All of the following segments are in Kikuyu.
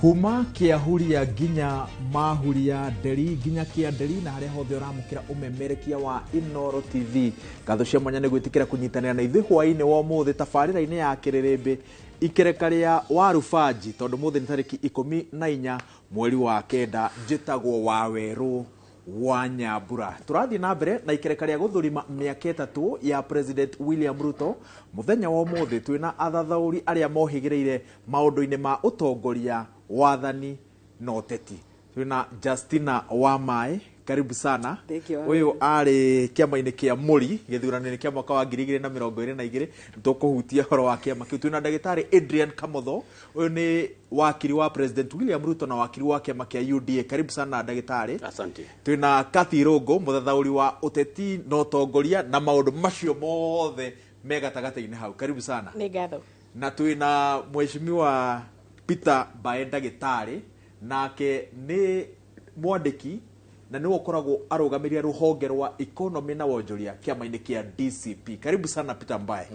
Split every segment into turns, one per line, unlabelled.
Kuma Kĩahuria nginya Mahuria, Nderi nginya Kĩanderi, na harĩa hothe ũramũkĩra ũmemerekia wa Inooro TV, ngatho cia mwanya nĩ gwĩtĩkĩra kũnyitanĩra na ithuĩ hwaĩ-inĩ wa ũmũthĩ tabarĩra-inĩ ya Kĩrĩrĩmbĩ, ikereka rĩa Warubanji, tondũ mũthĩ nĩ tarĩki 14 mweri wa 9. Njĩtagwo Wawerũ wa Nyambura. Tũrathiĩ na mbere na ikereka rĩa gũthũrima mĩaka 3 ya President William Ruto. Mũthenya wa ũmũthĩ twĩna athathaũri arĩa mohĩgĩrĩire maũndũ-inĩ ma ũtongoria, wathani na ũteti. Twĩna Justina Wamaĩ, karibu sana.
Thank you.
Ũyũ arĩ kĩama-inĩ kĩa Mũri gĩthurano-inĩ kĩa mwaka wa 2022. Tũkũhutia ũhoro wa kĩama kĩu. Twĩna ndagĩtarĩ Adrian Kamotho, ũyũ nĩ wakiri wa President William Ruto na wakiri wa kĩama kĩa UDA. Karibu sana, ndagĩtarĩ.
Asante.
Twĩna Kathy Rũngũ, mũthathaũri wa ũteti na ũtongoria na maũndũ macio mothe me gatagatĩ-inĩ hau. Karibu sana.
Nĩ ngatho.
Na twĩna mheshimiwa Peter Mbae, ndagĩtarĩ, nake nĩ mwandĩki na nĩwe ũkoragwo arũgamĩrĩire rũhonge rwa economy na wonjoria kĩama-inĩ kĩa DCP. Karibu sana, Peter Mbae.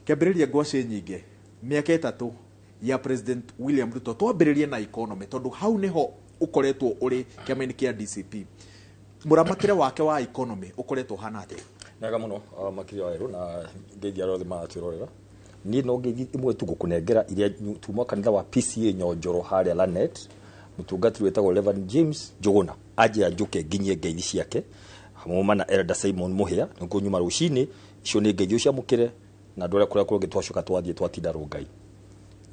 Kĩambĩrĩria ngwacĩ nyingĩ, mĩaka 3 ya President William Ruto. Twambĩrĩrie na economy tondũ hau nĩho ũkoretwo ũrĩ kĩama-inĩ kĩa DCP. Mũramatĩre wake wa economy ũkoretwo ũhana atĩa?
Mega mũno, makĩria wa werũ, na ngeithia arĩa othe maratwĩrorera. Niĩ no ngeithi imwe tu ngũkũnengera iria tuma kanitha wa PCA Nyonjoro harĩa Lanet. Mũtungatĩri wĩtagwo Reverend James Njũgũna anjĩra njũke nginyie ngeithi ciake hamwe na Elder Simon Mũhĩa nĩkuo nyuma rũcinĩ. Icio nĩ ngeithi ũciamũkĩre na andũ arĩa kũrĩa kũngĩ twacoka twathiĩ twatinda rũngai.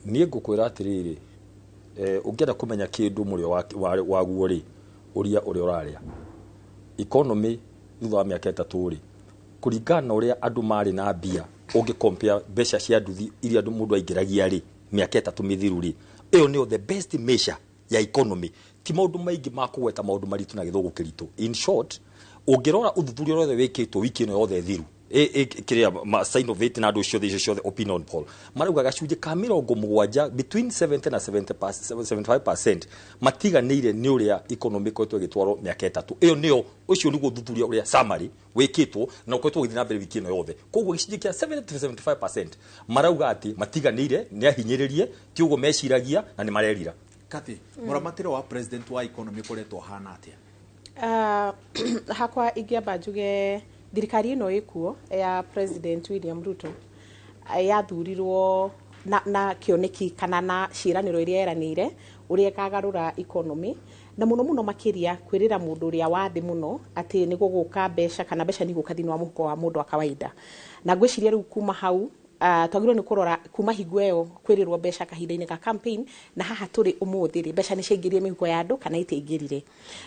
Niĩ ngũkwĩra atĩrĩrĩ, ũngĩenda kũmenya kĩndũ mũrĩo waguo rĩ, ũria ũrĩa ũrarĩa. Economy thutha wa mĩaka 3 rĩ, kũringana na ũrĩa andũ marĩ na mbia, ũngĩ compare mbeca cia nduthi iria andũ mũndũ aingĩragia rĩ mĩaka 3 mĩthiru rĩ, ĩyo nĩyo the best measure ya economy. Ti maũndũ maingĩ ma kũgweta maũndũ maritũ na gĩthũngũ kĩritũ. In short, ũngĩrora ũthuthuria wothe wĩkĩtwo wiki ĩno yothe thiru, kĩrĩa Synovate na andũ ciothe icio ciothe opinion poll marauga gacunjĩ ka 70, between 70 na 75% matiganĩire nĩ ũrĩa economy ĩkoretwo ĩgĩtwarwo mĩaka 3 ĩyo. Nĩyo ũcio nĩguo ũthuthuria ũrĩa summary wĩkĩtwo na ũkoretwo ũgĩthiĩ na mbere wiki ĩno yothe. Koguo gĩcunjĩ kĩa 70 to 75% marauga atĩ matiganĩire, nĩ ahinyĩrĩrie, ti ũguo meciragia na nĩ marerira.
Kathy, mũramatĩre wa president wa economy ũkoretwo ũhana atĩa?
Hakwa ingĩamba njuge thirikari ĩno ĩkuo ya President William Ruto yathurirwo na kĩoneki kana na ciĩranĩro iria eranĩire ũrĩa ĩkagarũra economy, na mũno mũno makĩria kwĩrĩra mũndũ ũrĩa wa thĩ mũno atĩ nĩ gũgũka mbeca kana mbeca nĩ igũka thĩinĩ wa mũhuko wa mũndũ wa kawaida. Na ngwĩciria rĩu kuma hau twagĩrĩirwo nĩ kũrora kuma hingo ĩyo kwĩrĩrwo mbeca kahinda-inĩ ga campaign na haha tũrĩ ũmũthĩ rĩ, mbeca nĩ ciaingĩrire mĩhuko ya andũ kana itiaingĩrire?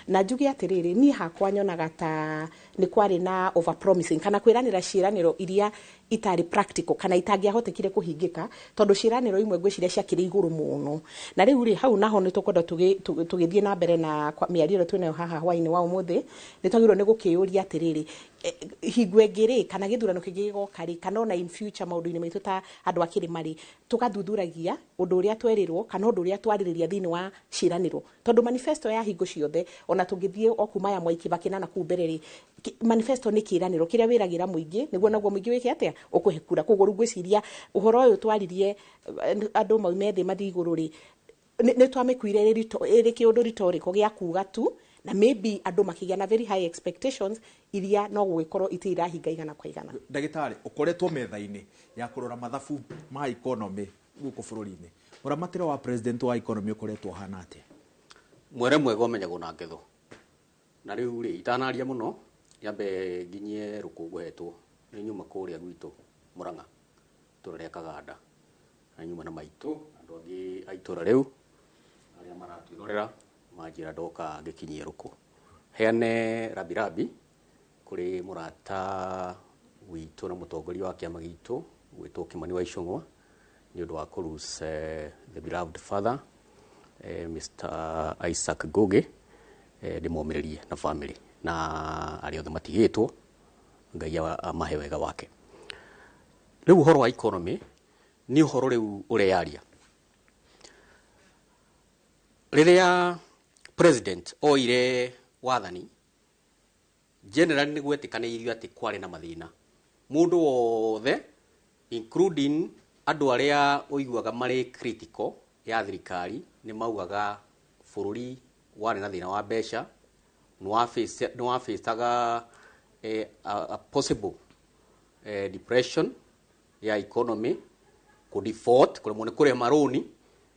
Na njuge atĩrĩrĩ, niĩ hakwa nyonaga ta nĩ kwarĩ na over promising kana kwĩranĩra ciĩranĩro iria itarĩ practical kana itangĩahotekire kũhingĩka, tondũ ciĩranĩro imwe ngwĩciria ciakĩrĩ igũrũ mũno. Na rĩu rĩ, hau naho nĩ tũkwenda tũgĩthiĩ na mbere na mĩario ĩrĩa twĩnayo haha hwaĩ-inĩ wa ũmũthĩ, nĩ twagĩrĩirwo nĩ gũkĩyũria atĩrĩrĩ, hingo ĩngĩ rĩ, kana gĩthurano kĩngĩ gĩgoka rĩ, kana ona in future maũndũ-inĩ maitũ ta andũ a kĩrĩma rĩ, tũgathuthuragia ũndũ ũrĩa twerirwo kana ũndũ ũrĩa twarĩrĩria thĩinĩ wa ciĩranĩro, tondũ manifesto ya hingo ciothe, ona tũngĩthiĩ o kuma ya Mwai Kibaki na nakũu mbere rĩ, manifesto nĩ kĩĩranĩro kĩrĩa wĩragĩra mũingĩ nĩguo naguo mũingĩ wĩke atĩa, ũkũhe kura. Koguo rĩu ngwĩciria ũhoro ũyũ twaririe, andũ maume thĩ mathiĩ igũrũ rĩ, nĩ twamĩkuire ĩrĩ kĩũndũ rhetorical gĩa kuga tu, na maybe andũ makĩgĩa na very high expectations iria no gũgĩkorwo itirĩ irahinga igana kwa igana.
Ndagĩtarĩ, ũkoretwo metha-inĩ ya kũrora mathabu ma economy gũkũ bũrũri-inĩ. Mũramatĩro wa president wa economy ũkoretwo ũhana atĩa?
Mwere mwega ũmenyagwo na ngetho. Na rĩu rĩ, itanaria mũno, nyambe nginyie rũkũngũ hetwo nĩ nyuma kũrĩa gwitũ Murang'a, itũra rĩa Kaganda, na nyuma na maitũ andũ angĩ a itũra rĩu arĩa maratwĩrorera manjĩra ndoka ngĩkinyie rũkũ heane rambirambi kũrĩ mũrata witũ na mũtongoria wa kĩama gitũ gwĩtwo Kimani wa Ichung'wa nĩ ũndũ wa kũ lose the beloved father, Mr. Isaac Ngugi. Ndĩmomĩrĩrie na family na arĩa othe matigĩtwo, Ngai amahe wega wake. Rĩu ũhoro wa economy nĩ ũhoro rĩu ũreyaria. Rĩrĩa president oire wathani, generally nĩ gwetĩkanĩirio atĩ kwarĩ na mathĩna. Mũndũ wothe, including andũ arĩa ũiguaga marĩ critical Ya thirikari nĩ maugaga bũrũri warĩ na thĩna wa mbeca, nĩ wafacaga a possible depression ya economy, kũ default, kũremwo nĩ kũrĩha marũni,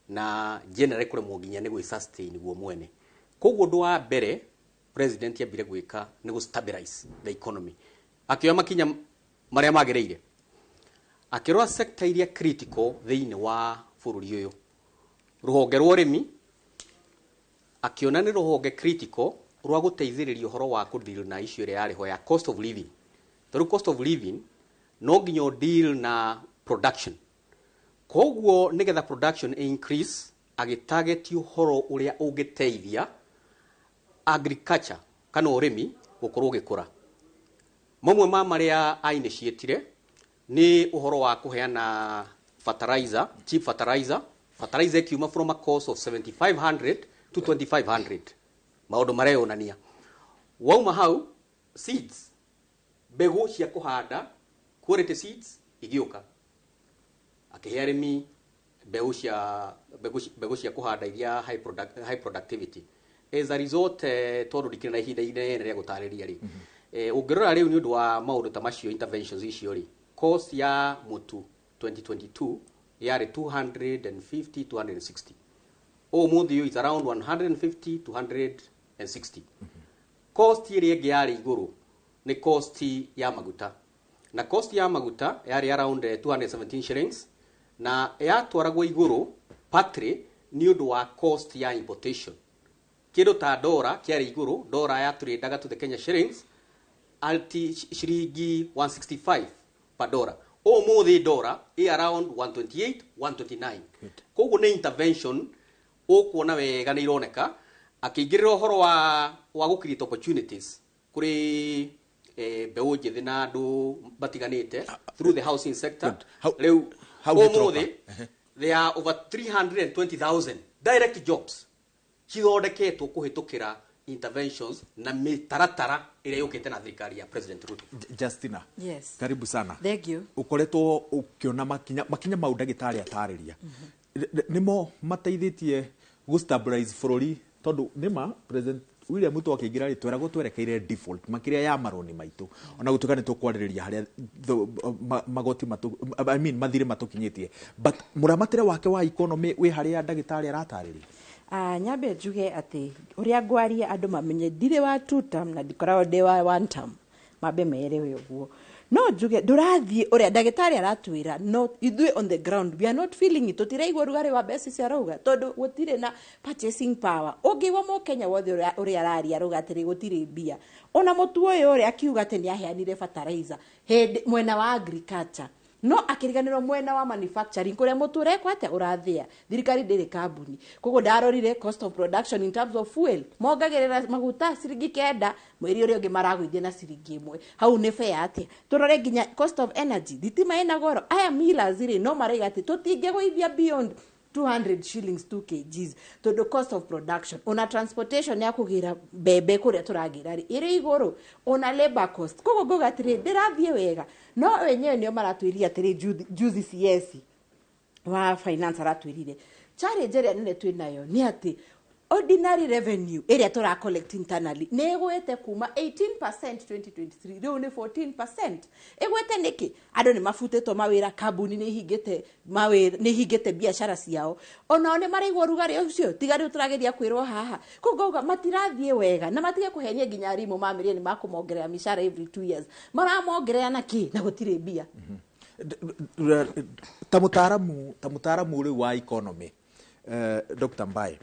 na generally kũremwo nginya nĩ gwĩ sustain guo mwene. Koguo ũndũ wa mbere president ambire gwĩka nĩ gũ stabilize the economy, akĩoya makinya marĩa magĩrĩire, akĩrora sector iria critical thĩinĩ wa bũrũri ũyũ. Rũhonge rwa ũrĩmi akĩona nĩ rũhonge critical rwa gũteithĩrĩria ũhoro wa kũ deal na issue ĩrĩa yarĩ ho ya cost of living, tondũ cost of living no nginya ũ deal na production. Koguo nĩgetha production increase, agĩtarget ũhoro ũrĩa ũngĩteithia agriculture kana ũrĩmi gũkorwo ũgĩkũra. Mamwe ma marĩa a initiatire nĩ ũhoro wa kũheana fertilizer, cheap fertilizer. Fertilizer ĩkiuma from a cost of 7500 to 2500. Maũndũ mareyonania wauma hau, seeds, mbegũ cia kũhanda, quality seeds igĩũka, akĩhe arĩmi mbegũ cia kũhanda iria high productivity. As a result, tondũ ndikĩrĩ na ihinda inene rĩa gũtarĩria rĩ, ũngĩrora rĩu nĩ ũndũ wa maũndũ ta macio, interventions icio rĩ, cost ya mũtu 2022 yarĩ 250 260, ũmũthĩ ũyũ is around 150 260. Cost ĩrĩa ĩngĩ yarĩ igũrũ nĩ cost ya maguta, na cost ya maguta yarĩ around 217 shillings, na yatwaragwo igũrũ partly nĩ ũndũ wa cost ya importation. Kĩndũ ta dora kĩarĩ igũrũ, dora yatũrĩndaga to the Kenya shillings alti ciringi 165 per dollar. Ũmũthĩ dora ĩ around 128 129. Koguo nĩ intervention ũkuona wega nĩ ironeka akĩingĩrĩra ũhoro wa gũ create opportunities kũrĩ mbeũ njĩthĩ na andũ matiganĩte through the housing sector.
Good.
Rĩu
Hau nĩtũroka.
Ũmũthĩ there are over 320,000 direct jobs cithondeketwo kũhĩtũkĩra interventions na mĩtaratara ĩrĩa yũkĩte na thirikari ya President Ruto.
Justina.
Yes.
Karibu sana.
Thank you.
Ũkoretwo ũkĩona makinya mau ndagĩtarĩ atarĩria nĩmo mateithĩtie gũ stabilize bũrũri, tondũ nĩma President William Ruto akĩingĩra rĩ, tweragwo twerekeire default makĩria ya marũni maitũ, ona gũtuĩka nĩ tũkwarĩrĩria harĩa magoti matũ, I mean, mathirĩ matũkinyĩtie, but mũramatĩre wake wa economy wĩ harĩa ndagĩtarĩ aratarĩria.
Nyambe njuge atĩ ũrĩa ngwaria andũ mamenye ndirĩ wa two term na ndikoragwo ndĩ wa one term, mambe merewe ũguo. No njuge ndũrathiĩ ũrĩa ndagĩtarĩ aratwĩra, no ithuĩ on the ground we are not feeling it. Tũtiraigua rugarĩ wa mbeca icio arauga, tondũ gũtirĩ na purchasing power. Ũngĩigua mũkenya wothe ũrĩa araria arauga atĩrĩ, gũtirĩ mbia. Ona mũtu ũyũ ũrĩa akiuga atĩ nĩ aheanire fertilizer hĩndĩ mwena wa agriculture, no akĩriganĩrwo mwena wa manufacturing kũrĩa mũtu ũrekwo atĩa ũrathĩa. Thirikari ndĩrĩ kambuni, koguo ndarorire cost of production in terms of fuel. Mongagĩrĩra maguta ciringi 9, mweri ũrĩa ũngĩ maragũithia na ciringi 1. Hau nĩ fair atĩa? Tũrore nginya cost of energy, thitima ĩna goro. Aya millers rĩ, no maraiga atĩ tũtingĩgũithia beyond 200 shillings 2 kgs, tondũ cost of production, ona transportation ya kũgĩra mbembe kũrĩa tũragĩra rĩ, ĩrĩ igũrũ, ona labor cost. Koguo ngauga atĩrĩ, ndĩrathiĩ wega, no wenyewe nĩo maratwĩrire atĩrĩ, juzi CS wa finance aratwĩrire challenge ĩrĩa nene twĩ nayo nĩ atĩ ordinary revenue ĩrĩa tũra collect internally nĩ ĩgwĩte kuma 18% 2023, rĩu nĩ 14%. Ĩgwĩte nĩkĩ? Andũ nĩ mabutĩtwo mawĩra, kambuni nĩ ihingĩte mawĩra, nĩ ihingĩte biacara ciao, onao nĩ maraigua ũrugarĩ ũcio tiga rĩu tũrageria kwĩrwo haha. Koguo ngauga matirathiĩ wega, na matige kũhenia nginya arimũ mamĩrire nĩ makũmongerera mĩcara every 2 years. Maramongerera na kĩ na gũtirĩ mbia?
Ta mũtaaramu rĩu wa economy, Dr. Mbae,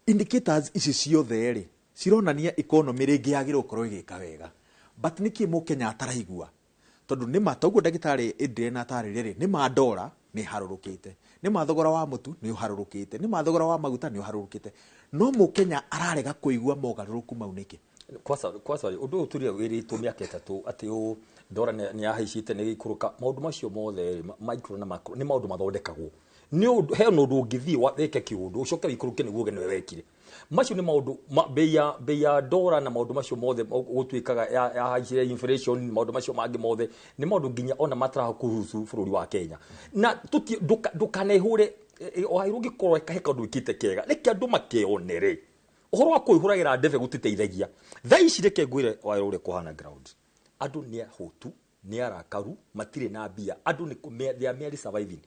indicators ici ciothe rĩ, cironania economy rĩngĩ yagĩrĩirwo gũkorwo ĩgĩka wega, but nĩkĩ mũkenya ataraigua? Tondũ nĩma toguo ndagĩtarĩ Adrian atarĩria rĩ, nĩma ndora nĩ harũrũkĩte, nĩma thogora wa mũtu nĩ ũharũrũkĩte, nĩma thogora wa maguta nĩ ũharũrũkĩte, no mũkenya ararega kũigua mogarũrũku mau nĩkĩ?
Kwanza ũndũ ũyũ tũrĩa wĩrĩtwo mĩaka 3 atĩ ũ ndora nĩ yahaicĩte, nĩ ĩgĩikũrũka, maũndũ macio mothe rĩ, micro na macro nĩ maũndũ mathondekagwo. Nĩ ũndũ he ũndũ ũngĩthiĩ wĩke kĩũndũ ũcoke wĩikũrũke nĩguo uge nĩwe wekire. Macio nĩ maũndũ bei ya ndora na maũndũ macio mothe gũtuĩkaga yahaicire, inflation, maũndũ macio mangĩ mothe nĩ maũndũ nginya ona matarakuhusu bũrũri wa Kenya na ndũkanehũre. Wairũ ũngĩkorwo he kaũndũ wĩkĩte kega, reke andũ makeyonere. Ũhoro wa kũihũragĩra ndebe gũtiteithagia. Thaa ici reke ngwĩre Wairũ ũrĩa kũhana ground. Andũ nĩ ahũtu, nĩ arakaru, matirĩ na mbia. Andũ nĩ they are merely surviving.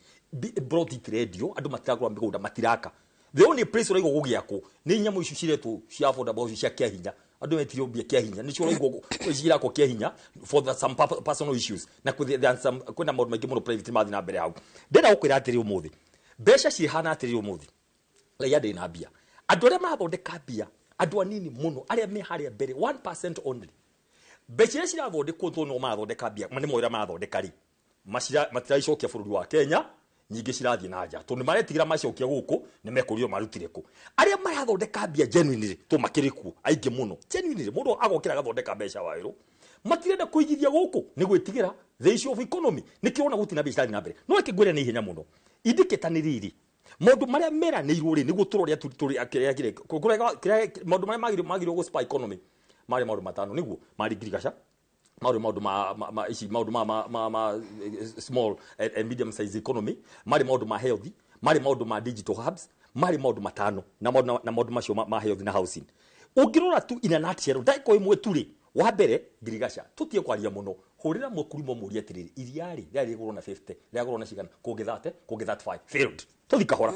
Plot itirendio, andũ matiragũra mĩgũnda, matiraka. The only place ũraigua gũgĩakwo nĩ nyamũ icio ciretwo cia affordable housing cia kĩa hinya. Andũ metirio mbia kĩa hinya, nĩcio ũraigua cirakwo kĩa hinya for some personal issues. Na there are some, kwĩna maũndũ maingĩ mũno private mathiĩ na mbere hau. Ndĩrenda gũkwĩra atĩrĩ ũmũthĩ, mbeca cihana atĩrĩ ũmũthĩ, raia ndĩrĩ na mbia. Andũ arĩa marathondeka mbia, andũ anini mũno, arĩa me harĩa mbere, 1% only. Mbeca iria cirathondekwo tondũ nĩo marathondeka mbia, nĩ mo ũrĩa marathondeka rĩ, matiraicokia bũrũri wa Kenya, nyingĩ cirathiĩ na nja tondũ maretigĩra macokia gũkũ nĩ mekũrio marutire kũ. Arĩa marathondeka mbia genuinely to makĩrĩ kuo aingĩ mũno genuinely, mũndũ agokĩra agathondeka mbeca Wairũ, matirenda kũigithia gũkũ nĩ gwĩtigĩra the issue of economy, nĩkĩo ũrona gũtirĩ na mbeca irathiĩ na mbere. No reke ngwĩre nĩ ihenya mũno, indicator nĩ rĩrĩ, maũndũ marĩa meranĩirwo rĩ, nĩguo tũrore maũndũ marĩa magĩrĩirwo gũ spur economy marĩ maũndũ matano, nĩguo marĩ ngirigaca, maũndũ ma ici maũndũ ma small and medium size economy, marĩ maũndũ ma health, marĩ maũndũ ma digital hubs, marĩ maũndũ matano na maũndũ macio ma health na housing. Ũngĩrora tu in a nutshell ndagĩka ĩmwe tu rĩ, wa mbere ngirigaca tũtige kwaria mũno, hũrĩra mũkurimo mũrie atĩrĩrĩ, iria rĩ rĩarĩ rĩgũrwo na 50, rĩagũrwo na cigana, kũngĩ 30, kũngĩ 35, failed. Tũthi kahora.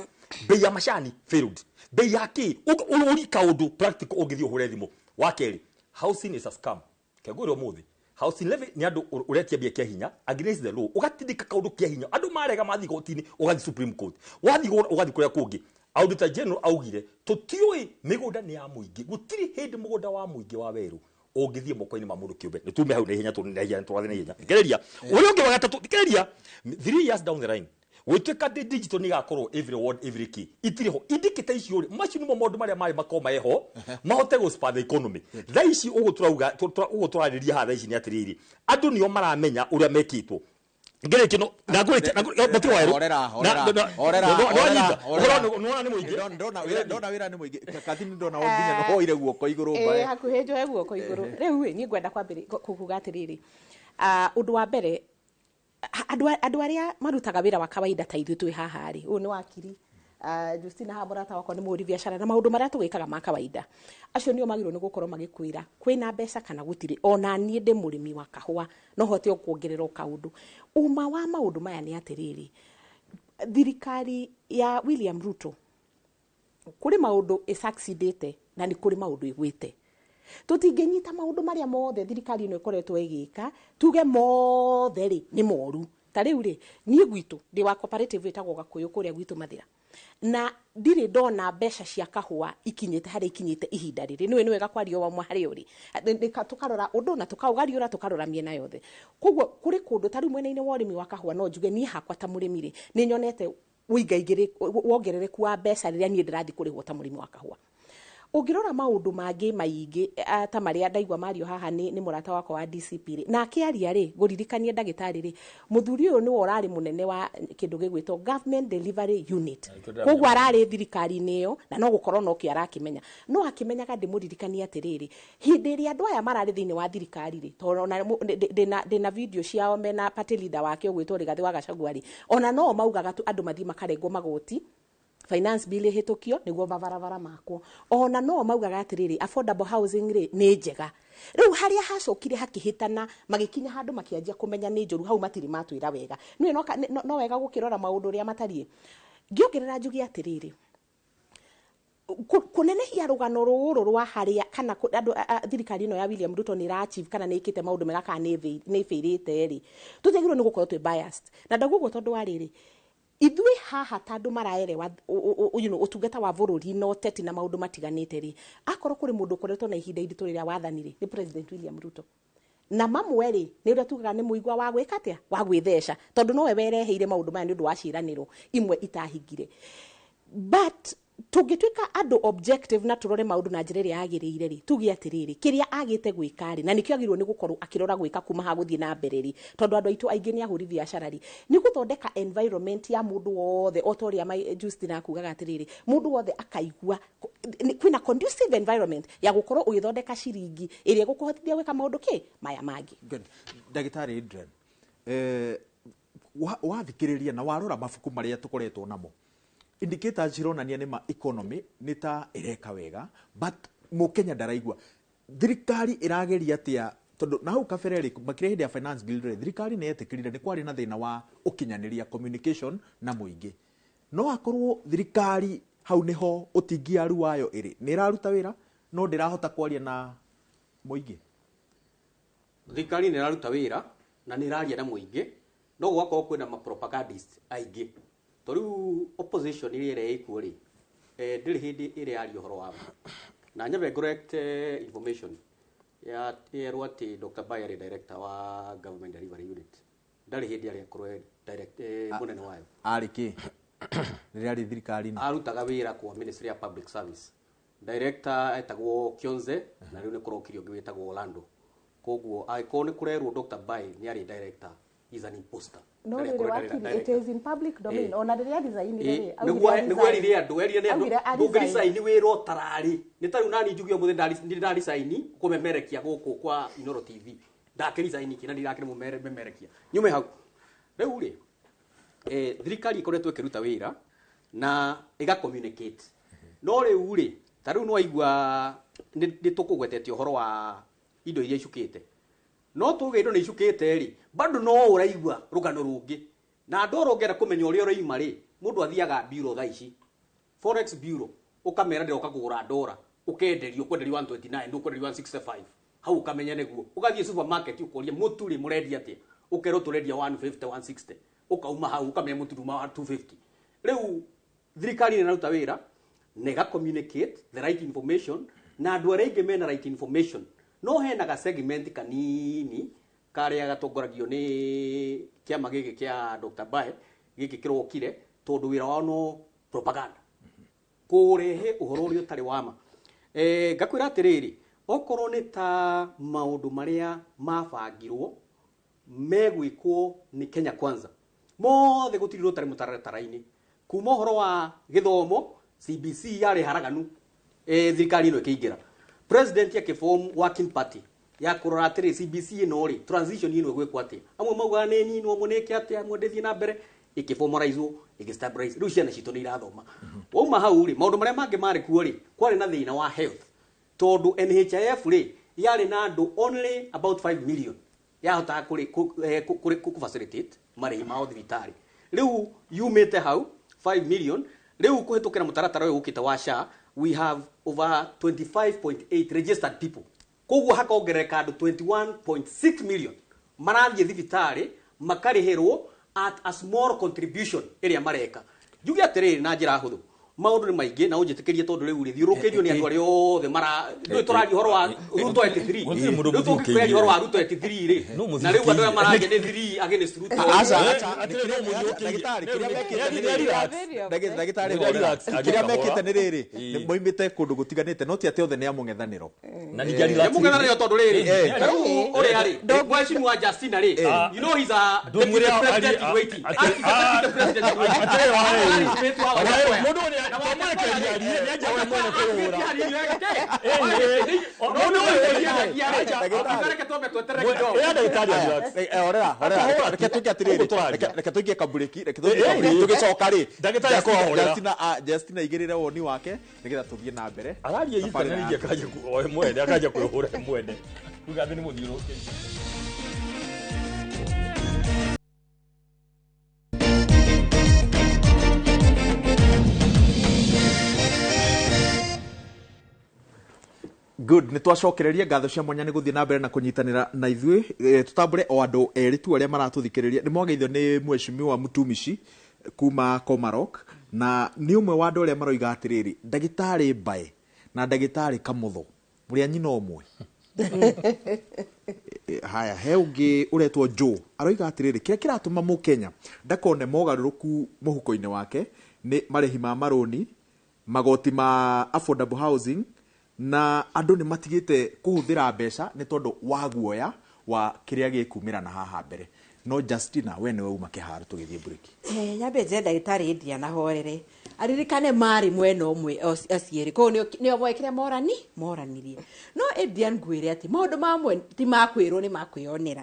Bei ya macani failed. Bei ya kĩ, ũri kaũndũ practical ũngĩthiĩ ũhũre thimũ. Wa kerĩ, housing is a scam. Kengwĩra ũmũthĩ, housing levy nĩ andũ ũretia mbia kĩa hinya against the law, ũgatindĩka kaũndũ kĩa hinya, andũ marega mathiĩ igoti-inĩ, ũgathiĩ Supreme Court, wathiĩ ũgathiĩ kũrĩa kũngĩ. Auditor General augire tũtiũĩ mĩgũnda nĩ ya mũingĩ, gũtirĩ hĩndĩ mũgũnda wa mũingĩ wa werũ ũngĩthiĩ moko-inĩ ma mũndũ kĩũmbe. Nĩ tume hau na ihenya tondũ nĩ ihenya tũrathiĩ na ihenya. Thikĩrĩria ũrĩa ũngĩ wa gatatũ, thikĩrĩria 3 years down the line gwĩtuĩka atĩ digital nĩ ĩgakorwo every ward every key itirĩ ho. Indicator icio rĩ, macio nĩmo maũndũ marĩa marĩ makorwo meho mahote gũ spur the economy. Thaa ici ũguo tũrauga, ũguo tũrarĩria haha thaa ici nĩ atĩrĩrĩ, andũ nĩo maramenya ũrĩa mekĩtwo. Ngĩrĩkia no na ngũrĩkia na ngũrĩkia Wairũ.
Horera, horera, horera, horera, horera. Nĩwona nĩ mũingĩ. Ndona wĩra nĩ mũingĩ. Kathini ndona nginya nĩwoire guoko igũrũ mbae.
Hakuhĩ njoe guoko igũrũ. Rĩu ĩ, niĩ ngwenda kwambĩrĩria kuga atĩrĩrĩ, ũndũ wa mbere, andũ arĩa marutaga wĩra wa kawaida ta ithuĩ twĩ haha rĩ, ũyũ nĩ wakiri, Justina haha mũrata wakwa nĩ mũhũri biacara, na maũndũ marĩa tũgĩkaga ma kawaida, acio nĩo magĩrĩirwo nĩ gũkorwo magĩkwĩra kwĩna mbeca kana gũtirĩ. Ona niĩ ndĩ mũrĩmi wa kahũa, no hote o kuongerera o kaũndũ. Ũma wa maũndũ maya nĩ atĩrĩrĩ, thirikari ya William Ruto kũrĩ maũndũ ĩsucceedĩte na nĩ kũrĩ maũndũ ĩgwĩte. Tũtingĩnyita maũndũ marĩa mothe thirikari ĩno ĩkoretwo ĩgĩka tuge mothe rĩ nĩ moru. Ta rĩu rĩ, niĩ gwitũ ndĩ wa cooperative ĩtagwo Gakũyũ kũrĩa gwitũ Mathĩra, na ndirĩ ndona mbeca cia kahũa ikinyĩte harĩa ikinyĩte ihinda rĩrĩ. Nĩũĩ nĩ wega kwaria o harĩa ũrĩ, tũkarora ũndũ na tũkaũgariũra, tũkarora mĩena yothe. Koguo kũrĩ kũndũ ta rĩu mwena-inĩ wa ũrĩmi wa kahũa, no njuge niĩ hakwa ta mũrĩmi rĩ, nĩ nyonete ũingaingĩrĩ wongerereku wa mbeca rĩrĩa niĩ ndĩrathiĩ kũrĩhwo ta mũrĩmi wa kahũa. Ũngĩrora maũndũ mangĩ maingĩ ta marĩa ndaigua mario haha nĩ mũrata wakwa wa DCP rĩ, na akĩaria rĩ, ngũririkanie ndagĩtarĩ rĩ, mũthuri ũyũ nĩwe ũrarĩ mũnene wa kĩndũ gĩgwĩtwo Government Delivery Unit. Koguo ararĩ thirikari-inĩ ĩyo na no gũkorwo nokĩo arakĩmenya, no akĩmenyaga. Ndĩmũririkanie atĩrĩrĩ, hĩndĩ ĩrĩa andũ aya mararĩ thĩinĩ wa thirikari rĩ, tondũ ona ndĩna video ciao mena party leader wake ũgwĩtwo Rigathĩ wa Gachagua rĩ, ona no maugaga tu andũ mathiĩ makarengwo magoti, finance bill ĩhĩtũkio nĩguo mabarabara makwo. Ona no maugaga atĩrĩrĩ, affordable housing rĩ nĩ njega. Rĩu harĩa hacokire hakĩhĩtana, magĩkinya handũ makĩanjia kũmenya nĩ njũru, hau matirĩ matwĩra wega. Nĩũĩ no wega gũkĩrora maũndũ ũrĩa matariĩ. Ngĩongerera njuge atĩrĩrĩ, kũnenehia rũgano rũrũ rwa harĩa kana andũ thirikari ĩno ya William Ruto nĩ ĩra achieve kana nĩ ĩkĩte maũndũ mega kana nĩ ĩbĩrĩte rĩ, tũtiagĩrĩirwo nĩ gũkorwo twĩ biased. Na ndauga ũguo tondũ wa rĩrĩ, ithuĩ haha ta andũ maraerewa ũtungata wa bũrũri na ũteti na maũndũ matiganĩte rĩ, akorwo kũrĩ mũndũ ũkoretwo na ihinda iritũ rĩrĩa wathani rĩ, nĩ President William Ruto. Na mamwe rĩ, nĩ ũrĩa tugaga nĩ mũigua wa gwĩka atĩa, wa gwĩtheca, tondũ nowe wereheire maũndũ maya nĩ ũndũ wa ciĩranĩro imwe itahingire. But tũngĩtuĩka andũ objective na tũrore maũndũ na njĩra ĩrĩa yagĩrĩire rĩ, tuge atĩrĩrĩ, kĩrĩa agĩte gwĩka rĩ, na nĩkĩo agĩrĩirwo nĩ gũkorwo akĩrora gwĩka kuma ha gũthiĩ na mbere rĩ, tondũ andũ aitũ aingĩ nĩ ahũri biacara rĩ, nĩ gũthondeka environment ya mũndũ wothe, o ta ũrĩa Justina akugaga atĩrĩrĩ, mũndũ wothe akaigua kwĩna conducive environment ya gũkorwo ũgĩthondeka ciringi ĩrĩa ĩgũkũhotithia gwĩka maũndũ kĩ maya mangĩ.
Good. Ndagĩtarĩ Adrian, wathikĩrĩria na warora mabuku marĩa tũkoretwo namo. Indicators cironania nĩ ma economy nĩ ta ĩreka wega, but mũkenya ndaraigua. Thirikari ĩrageria atĩa? Tondũ na hau kabere rĩ, makĩria hĩndĩ ya finance bill rĩ, thirikari nĩ yetĩkĩrire nĩ kwarĩ na thĩna wa ũkinyanĩria, communication na mũingĩ. No akorwo thirikari hau nĩho ũtingiaru wayo ĩrĩ, nĩ ĩraruta wĩra no ndĩrahota kwaria na mũingĩ.
Thirikari nĩ ĩraruta wĩra na nĩ ĩraria na mũingĩ, no gwakorwo kwĩna mapropagandist aingĩ. To rĩu opposition ĩrĩa ĩrĩa ĩkuo rĩ, ndĩrĩ hĩndĩ ĩrĩa yaria ũhoro wa ma. Na nyambe correct information ya yerwo atĩ Dr. Bae arĩ director wa government delivery unit. Ndarĩ hĩndĩ arĩ akorwo e direct, mũnene wayo.
Arĩ kĩ rĩrĩa arĩ thirikari-inĩ?
Arutaga wĩra kwa Ministry ya Public Service. Director etagwo Kionze, na rĩu nĩ kũrokire ũngĩ wĩtagwo Orlando. Koguo angĩkorwo nĩ kũrerwo Dr. Bae nĩ arĩ director, is an imposter.
No
Ndarĩ
rĩrĩ,
akorwo
wakiri,
director.
it is in public domain.
Eh.
Ona rĩrĩa resign rĩ,
Nĩguo
augire
nĩguo
a resign.
erire andũ, erire nĩ andũ
Augire a
ndũngĩ
resign.
resign wĩra ũtararĩ. Nĩ ta rĩu nani njuge ũmũthĩ nĩ ndarisign kũmemerekia gũkũ kwa Inoro TV. Ndakĩresign kĩ na ndirakĩrĩ mũmemerekia. Nyume hau. Rĩu rĩ, thirikari ĩkoretwo ĩkĩruta wĩra na ĩga communicate. No rĩu rĩ, ta rĩu nĩwaigua nĩ tũkũgwetete ũhoro wa indo iria icukĩte. No tuge indo nĩ icukĩte rĩ, bado no ũraigua rũgano rũngĩ. Na andũ oro ũngĩenda kũmenya ũrĩa ũraima rĩ, mũndũ athiaga bureau thaa ici. Forex bureau, ũkamera ndĩroka kũgũra ndora, ũkenderio, ũkwenderio 129, ndũkwenderio 165. Hau ũkamenya nĩguo. Ũgathiĩ supermarket ũkoria mũtu rĩ mũrendia atĩa? Ũkerwo tũrendia 150, 160. Ũkauma hau ũkamenya mũtu nduma 250. Rĩu thirikari nĩ ĩraruta wĩra na ĩga communicate the right information, na andũ arĩa aingĩ mena right information. No hena ga segment kanini karĩa gatongoragio nĩ kĩama gĩkĩ kĩa Dr. Bae gĩkĩ kĩrokire, tondũ wĩra wao no propaganda, kũrehe ũhoro ũrĩa ũtarĩ wa ma. Ngakwĩra atĩrĩrĩ, okorwo nĩ ta maũndũ marĩa mabangirwo megwĩkwo nĩ Kenya Kwanza, mothe gũtirĩ ũtarĩ mũtaratara-inĩ. Kuma ũhoro wa gĩthomo, CBC yarĩ haraganu, thirikari ĩno ĩkĩingĩra, president akĩform working party ya kũrora atĩrĩ, CBC ĩno rĩ, transition ĩno ĩgwĩkwo atĩa. Amwe maugaga nĩ ninwo, amwe nĩ ĩke atĩa, amwe ndĩthiĩ na mbere. Ĩkĩformalizwo, ĩgĩstabilize, rĩu ciana citũ nĩ irathoma. Wauma hau rĩ, maũndũ marĩa mangĩ marĩ kuo rĩ, kwarĩ na thĩna wa health, tondũ NHIF rĩ yarĩ na andũ only about 5 million yahotaga kũ facilitate marĩhi mao thibitarĩ. Rĩu yumĩte hau 5 million, rĩu kũhĩtũkĩra mũtaratara ũyũ ũkĩte wa SHA, we have over 25.8 registered people. Koguo hakongerereka andũ 21.6 million marathiĩ thibitarĩ makarĩhĩrwo at a small contribution ĩrĩa mareka. Njuge atĩrĩrĩ, na njĩra hũthũ, maũndũ nĩ maingĩ na ũnjĩtĩkĩrie, tondũ rĩu rĩ thiũrũkĩirio nĩ andũ arĩa othe mara rĩu tũraria ũhoro wa Ruto 83.
Gũtirĩ mũndũ
Rĩu tũngĩkĩaria ũhoro wa Ruto 83 rĩ,
No
na rĩu andũ arĩa
mũthiũrũrũkĩirie.
mararia nĩ 3 against Ruto.
Aca,
Eh,
aca,
atĩrĩ, no mũthiũrũrũkĩirie.
ndagĩtarĩ, kĩrĩa
Nĩ-
mekĩte
nĩ-
nĩ rĩrĩ.
relax.
Ndagĩtarĩ,
Nĩ
horera.
relax,
Kĩrĩa mekĩte nĩ rĩrĩ,
Ĩĩ.
nĩ moimĩte kũndũ gũtiganĩte, no ti atĩ othe nĩ a mũng'ethanĩro.
Na ningĩ a relax.
Nĩ mũng'ethanĩro, tondũ rĩrĩ,
Eh.
rĩu ũrĩa rĩ, mheshimiwa Justina rĩ, you know he's a deputy
Ndũmwĩre
president in waiting. Ah, he's a deputy president in waiting.
Atĩrĩ, wa rĩrĩ.
Aharassment wa
Wa rĩrĩ,
Wajackoyah.
mũndũ ũrĩa-
Na
twamũrekereria arie, nĩ anjia we mwene kwĩhũra.
Mũndũ
Ndagĩtarĩ.
Reke twambe tweterere kidogo.
Ĩĩ, ndagĩtarĩ a relax.
Horera, horera.
Akahũra
Reke tuike atĩrĩrĩ,
Ũguo tũraria.
reke tũikie kamburĩki, reke tũikie
Eh,
kamburĩki.
eh.
Tũgĩcoka rĩ,
Ndagĩtarĩ akũhorera.
Justina aigĩrĩre woni wake nĩgetha tũthiĩ na mbere.
Araria
Thabarĩra
itana ningĩ
yake.
akanja we mwene, akanja kwĩhũra we mwene. Kuga atĩ nĩ mũthiũrũrũkĩirie.
Good, nĩ twacokereria ngatho cia mwanya nĩ gũthiĩ na mbere na kũnyitanĩra na ithuĩ. Tũtambũre o andũ erĩ tu arĩa maratũthikĩrĩria. Nĩ mwageithio nĩ mheshimiwa Mutumishi kuma Komarok, na nĩ ũmwe wa andũ arĩa maroiga atĩrĩrĩ, ndagĩtarĩ Mbae na ndagĩtarĩ Kamũtho mũrĩ a nyina ũmwe. Haya, he ũngĩ ũretwo Joe aroiga atĩrĩrĩ, kĩrĩa kĩratũma mũkenya ndakone mogarũrũku mũhuko-inĩ wake nĩ marĩhi ma marũni, magoti ma affordable housing, na andũ nĩ matigĩte kũhũthĩra mbeca nĩ tondũ wa guoya wa kĩrĩa gĩkumĩra na haha mbere. No Justina, we nĩwe uma kĩharo tũgĩthiĩ mburĩki.
Nyambe nje ndagĩtarĩ Indiana horere, aririkane marĩ mwena ũmwe acierĩ, koguo nĩo moĩ kĩrĩa moranirie. No Indian, ngwĩre atĩ maũndũ mamwe ti makwĩrwo, nĩ makwĩyonera.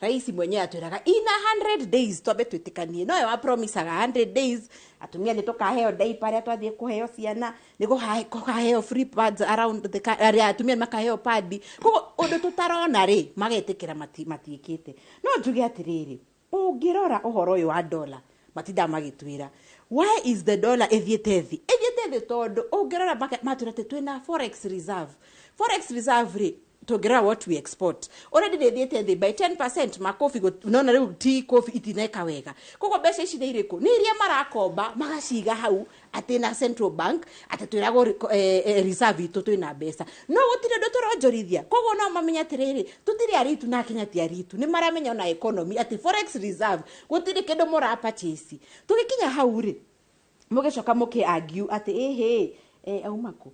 Rais mwenyewe atwĩraga ina 100 days twambe twĩtĩkanie nowe wa promisaga 100 days atumia nĩ tũkaheo diaper arĩa twathiĩ kũheo ciana nĩ gũkaheo free pads around the arĩa atumia makaheo padi. Koguo ũndũ tũtarona rĩ magetĩkĩra matiĩkĩte. No njuge atĩrĩrĩ, ũngĩrora ũhoro ũyũ wa dollar matinda magĩtwĩra why is the dollar ĩthiĩte thĩ, ĩthiĩte thĩ tondũ ũngĩrora matwĩra atĩ twĩna forex reserve. Forex reserve rĩ, tũngĩrora what we export already nĩ ĩthiĩte thĩ by 10%. Makobi nona rĩu ti kobi itineka wega. Koguo mbeca ici nĩ irĩkũ? Nĩ iria marakomba magaciga hau atĩ na central bank atĩ twĩragwo reserve itũ twĩna mbeca, no gũtirĩ ũndũ tũronjorithia. Koguo no mamenye atĩrĩrĩ, tũtirĩ aritu na Kenya ti aritu, nĩ maramenya ona economy atĩ forex reserve gũtirĩ kĩndũ mũra purchase. Tũgĩkinya hau rĩ, mũgĩcoka mũkĩ argue atĩ ĩhĩ auma kũ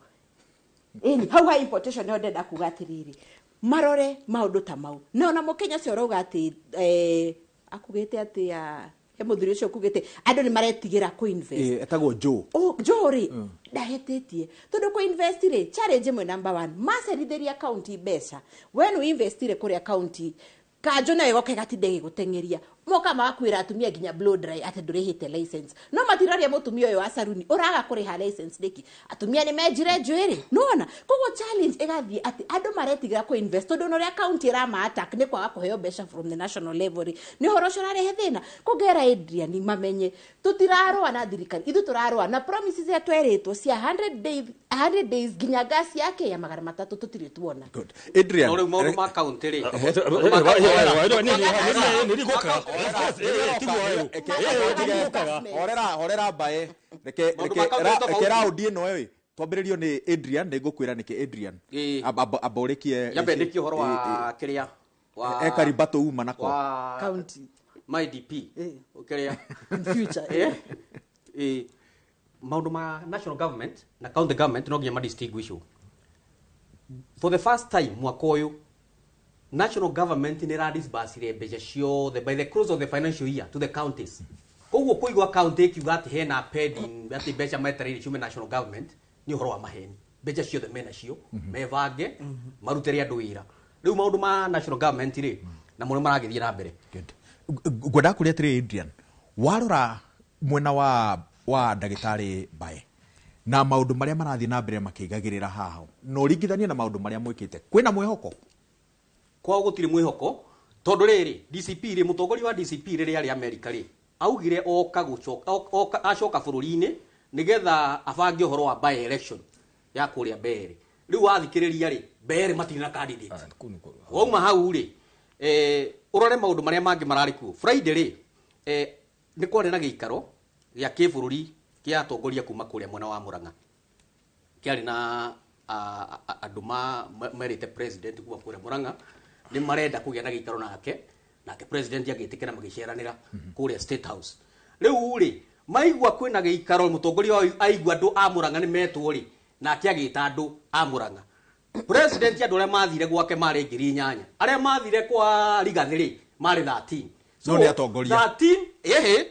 ĩni hau ha importation. Nĩho ndenda kuga atĩrĩrĩ, marore maũndũ ta mau, na ona mũkenya ũcio ũrauga atĩ akugĩte atĩ he mũthuri ũcio ũkugĩte andũ nĩ maretigĩra kũ-invest.
Etagwo Joe.
Oh, Joe rĩ, ndahĩtĩtie tondũ kũ-invest rĩ, challenge ĩmwe number one, macerithĩria county mbeca. When we investire kũrĩa county, kanjũ nayo ĩgoka ĩgatinda ĩgĩgũteng'eria, moka magakwĩra atumia nginya blow dry atĩ ndũrĩhĩte license, no matiraria mũtumia ũyũ wa saruni ũraga kũrĩha license nĩkĩ? Atumia nĩ menjire njuĩrĩ nĩwona. Koguo challenge ĩgathiĩ atĩ andũ maretigĩra kũ invest tondũ ona ũrĩa county ĩrama attack nĩ kwaga kũheo mbeca from the national level rĩ, nĩ ũhoro ũcio ũrarehe thĩna. Kũngera Adrian mamenye tũtirarũa na thirikari, ithuĩ tũrarũa na promises iria twerĩtwo cia 100 days, 100 days nginya ngasi yake ya 300 tũtirĩ tuona.
Good. Adrian.
No rĩu maũndũ ma county rĩ,
Horera, horera mbae, reke
Maũndũ
reke
ma county nĩ
reke
tofauti.
Raundi ĩno ĩ twambĩrĩrio nĩ Adrian. Nĩ ngũkwĩra nĩkĩ Adrian. Amba ũrĩkie.
Nyambe ndĩkie ũhoro wa kĩrĩa wa
Ekaribato uma nako
wa
county
ma IDP kĩrĩa
in future.
Maũndũ ma national government na county government no nginya madistinguish. For the first time mwaka ũyũ national government nĩ ĩradisbursire mbeca ciothe by the close of the financial year to the counties. Koguo kũigua county ĩkiuga atĩ hena pending, atĩ mbeca metereire ciume national government, nĩ ũhoro wa maheni. Mbeca ciothe menacio, mebange marutĩre andũ wĩra. Rĩu maũndũ ma national government rĩ, namo nĩ maragĩthiĩ na mbere.
Good. Ngwendaga kũria atĩrĩ, Adrian, warora mwena wa ndagĩtarĩ Mbae na maũndũ marĩa marathiĩ na mbere makĩigagĩrĩra haha, na ũringithanie na maũndũ marĩa mwĩkĩte, kwĩna mwĩhoko?
Kwao gũtirĩ mwĩhoko tondũ rĩrĩ DCP rĩ, mũtongoria wa DCP rĩrĩa arĩ America rĩ, augire oka gũcoka oka acoka bũrũri-inĩ nĩgetha abange ũhoro wa by election ya kũrĩa Mbeere. Rĩu wathikĩrĩria rĩ, Mbeere matirĩ na candidate. Wauma hau rĩ, ũrore maũndũ marĩa mangĩ mararĩ kuo Friday rĩ, nĩ kwarĩ na gĩikaro gĩa kĩbũrũri kĩa atongoria kuma kũrĩa mwena wa Murang'a, kĩarĩ na andũ merĩte president kuma kũrĩa Murang'a nĩ marenda kũgĩa na gĩikaro nake, nake president agĩtĩkĩra, magĩceranĩra kũrĩa State House. Rĩu rĩ, maigua kwĩna gĩikaro, mũtongoria wao aigua andũ a Murang'a nĩ metwo rĩ, nake agĩta andũ a Murang'a. President andũ arĩa mathire gwake marĩ 8,000, arĩa mathire kwa Rigathĩ rĩ marĩ 13.
No nĩ atongoria.
13 ĩhĩ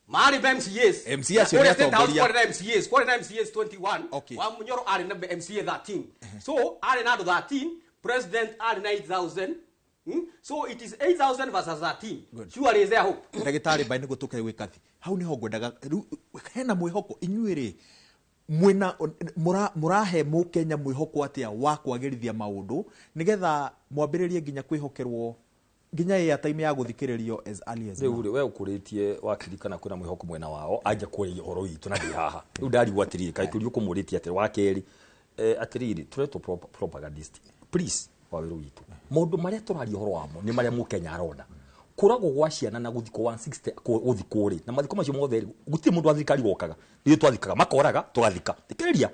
marĩ MCAs.
MCA acio nĩ
Kũrĩa State House
atongoria.
kwarĩ na MCAs, kwarĩ na MCAs 21.
Okay.
Wa Munyoro arĩ na MCA 13, so arĩ na andũ 13, president arĩ na 8000. So it is 8000 versus 13.
Good.
Surely is there hope?
Ndagĩtarĩ Mbae, nĩguo tũke gwĩkathi hau nĩho ngwendaga. Rĩu hena mwĩhoko? Inyuĩ rĩ, mwĩna mũrahe mũkenya mwĩhoko atĩa wa kwagĩrithia maũndũ nĩgetha mwambĩrĩrie nginya kwĩhokerwo nginya airtime ya gũthikĩrĩrio as early as
Rĩu
now?
rĩ, we ũkũrĩtie wakiri kana kwĩna mwĩhoko mwena wao anja kwaria ũhoro witũ na ndĩ haha. Rĩu ndarigwo atĩrĩrĩ, kaĩ kũrio kũmũrĩtie atĩrĩ wa kerĩ, atĩrĩrĩ, tũretwo propagandist, please. Wawĩrũ witũ, maũndũ marĩa tũraria ũhoro wamo nĩ marĩa mũkenya arona, kũragwo gwa ciana na gũthikwo 160 gũthikwo rĩ, na mathiko macio mothe rĩ, gũtirĩ mũndũ wa thirikari wokaga, nithuĩ twathikaga, makoraga tũgathika. Thikĩrĩria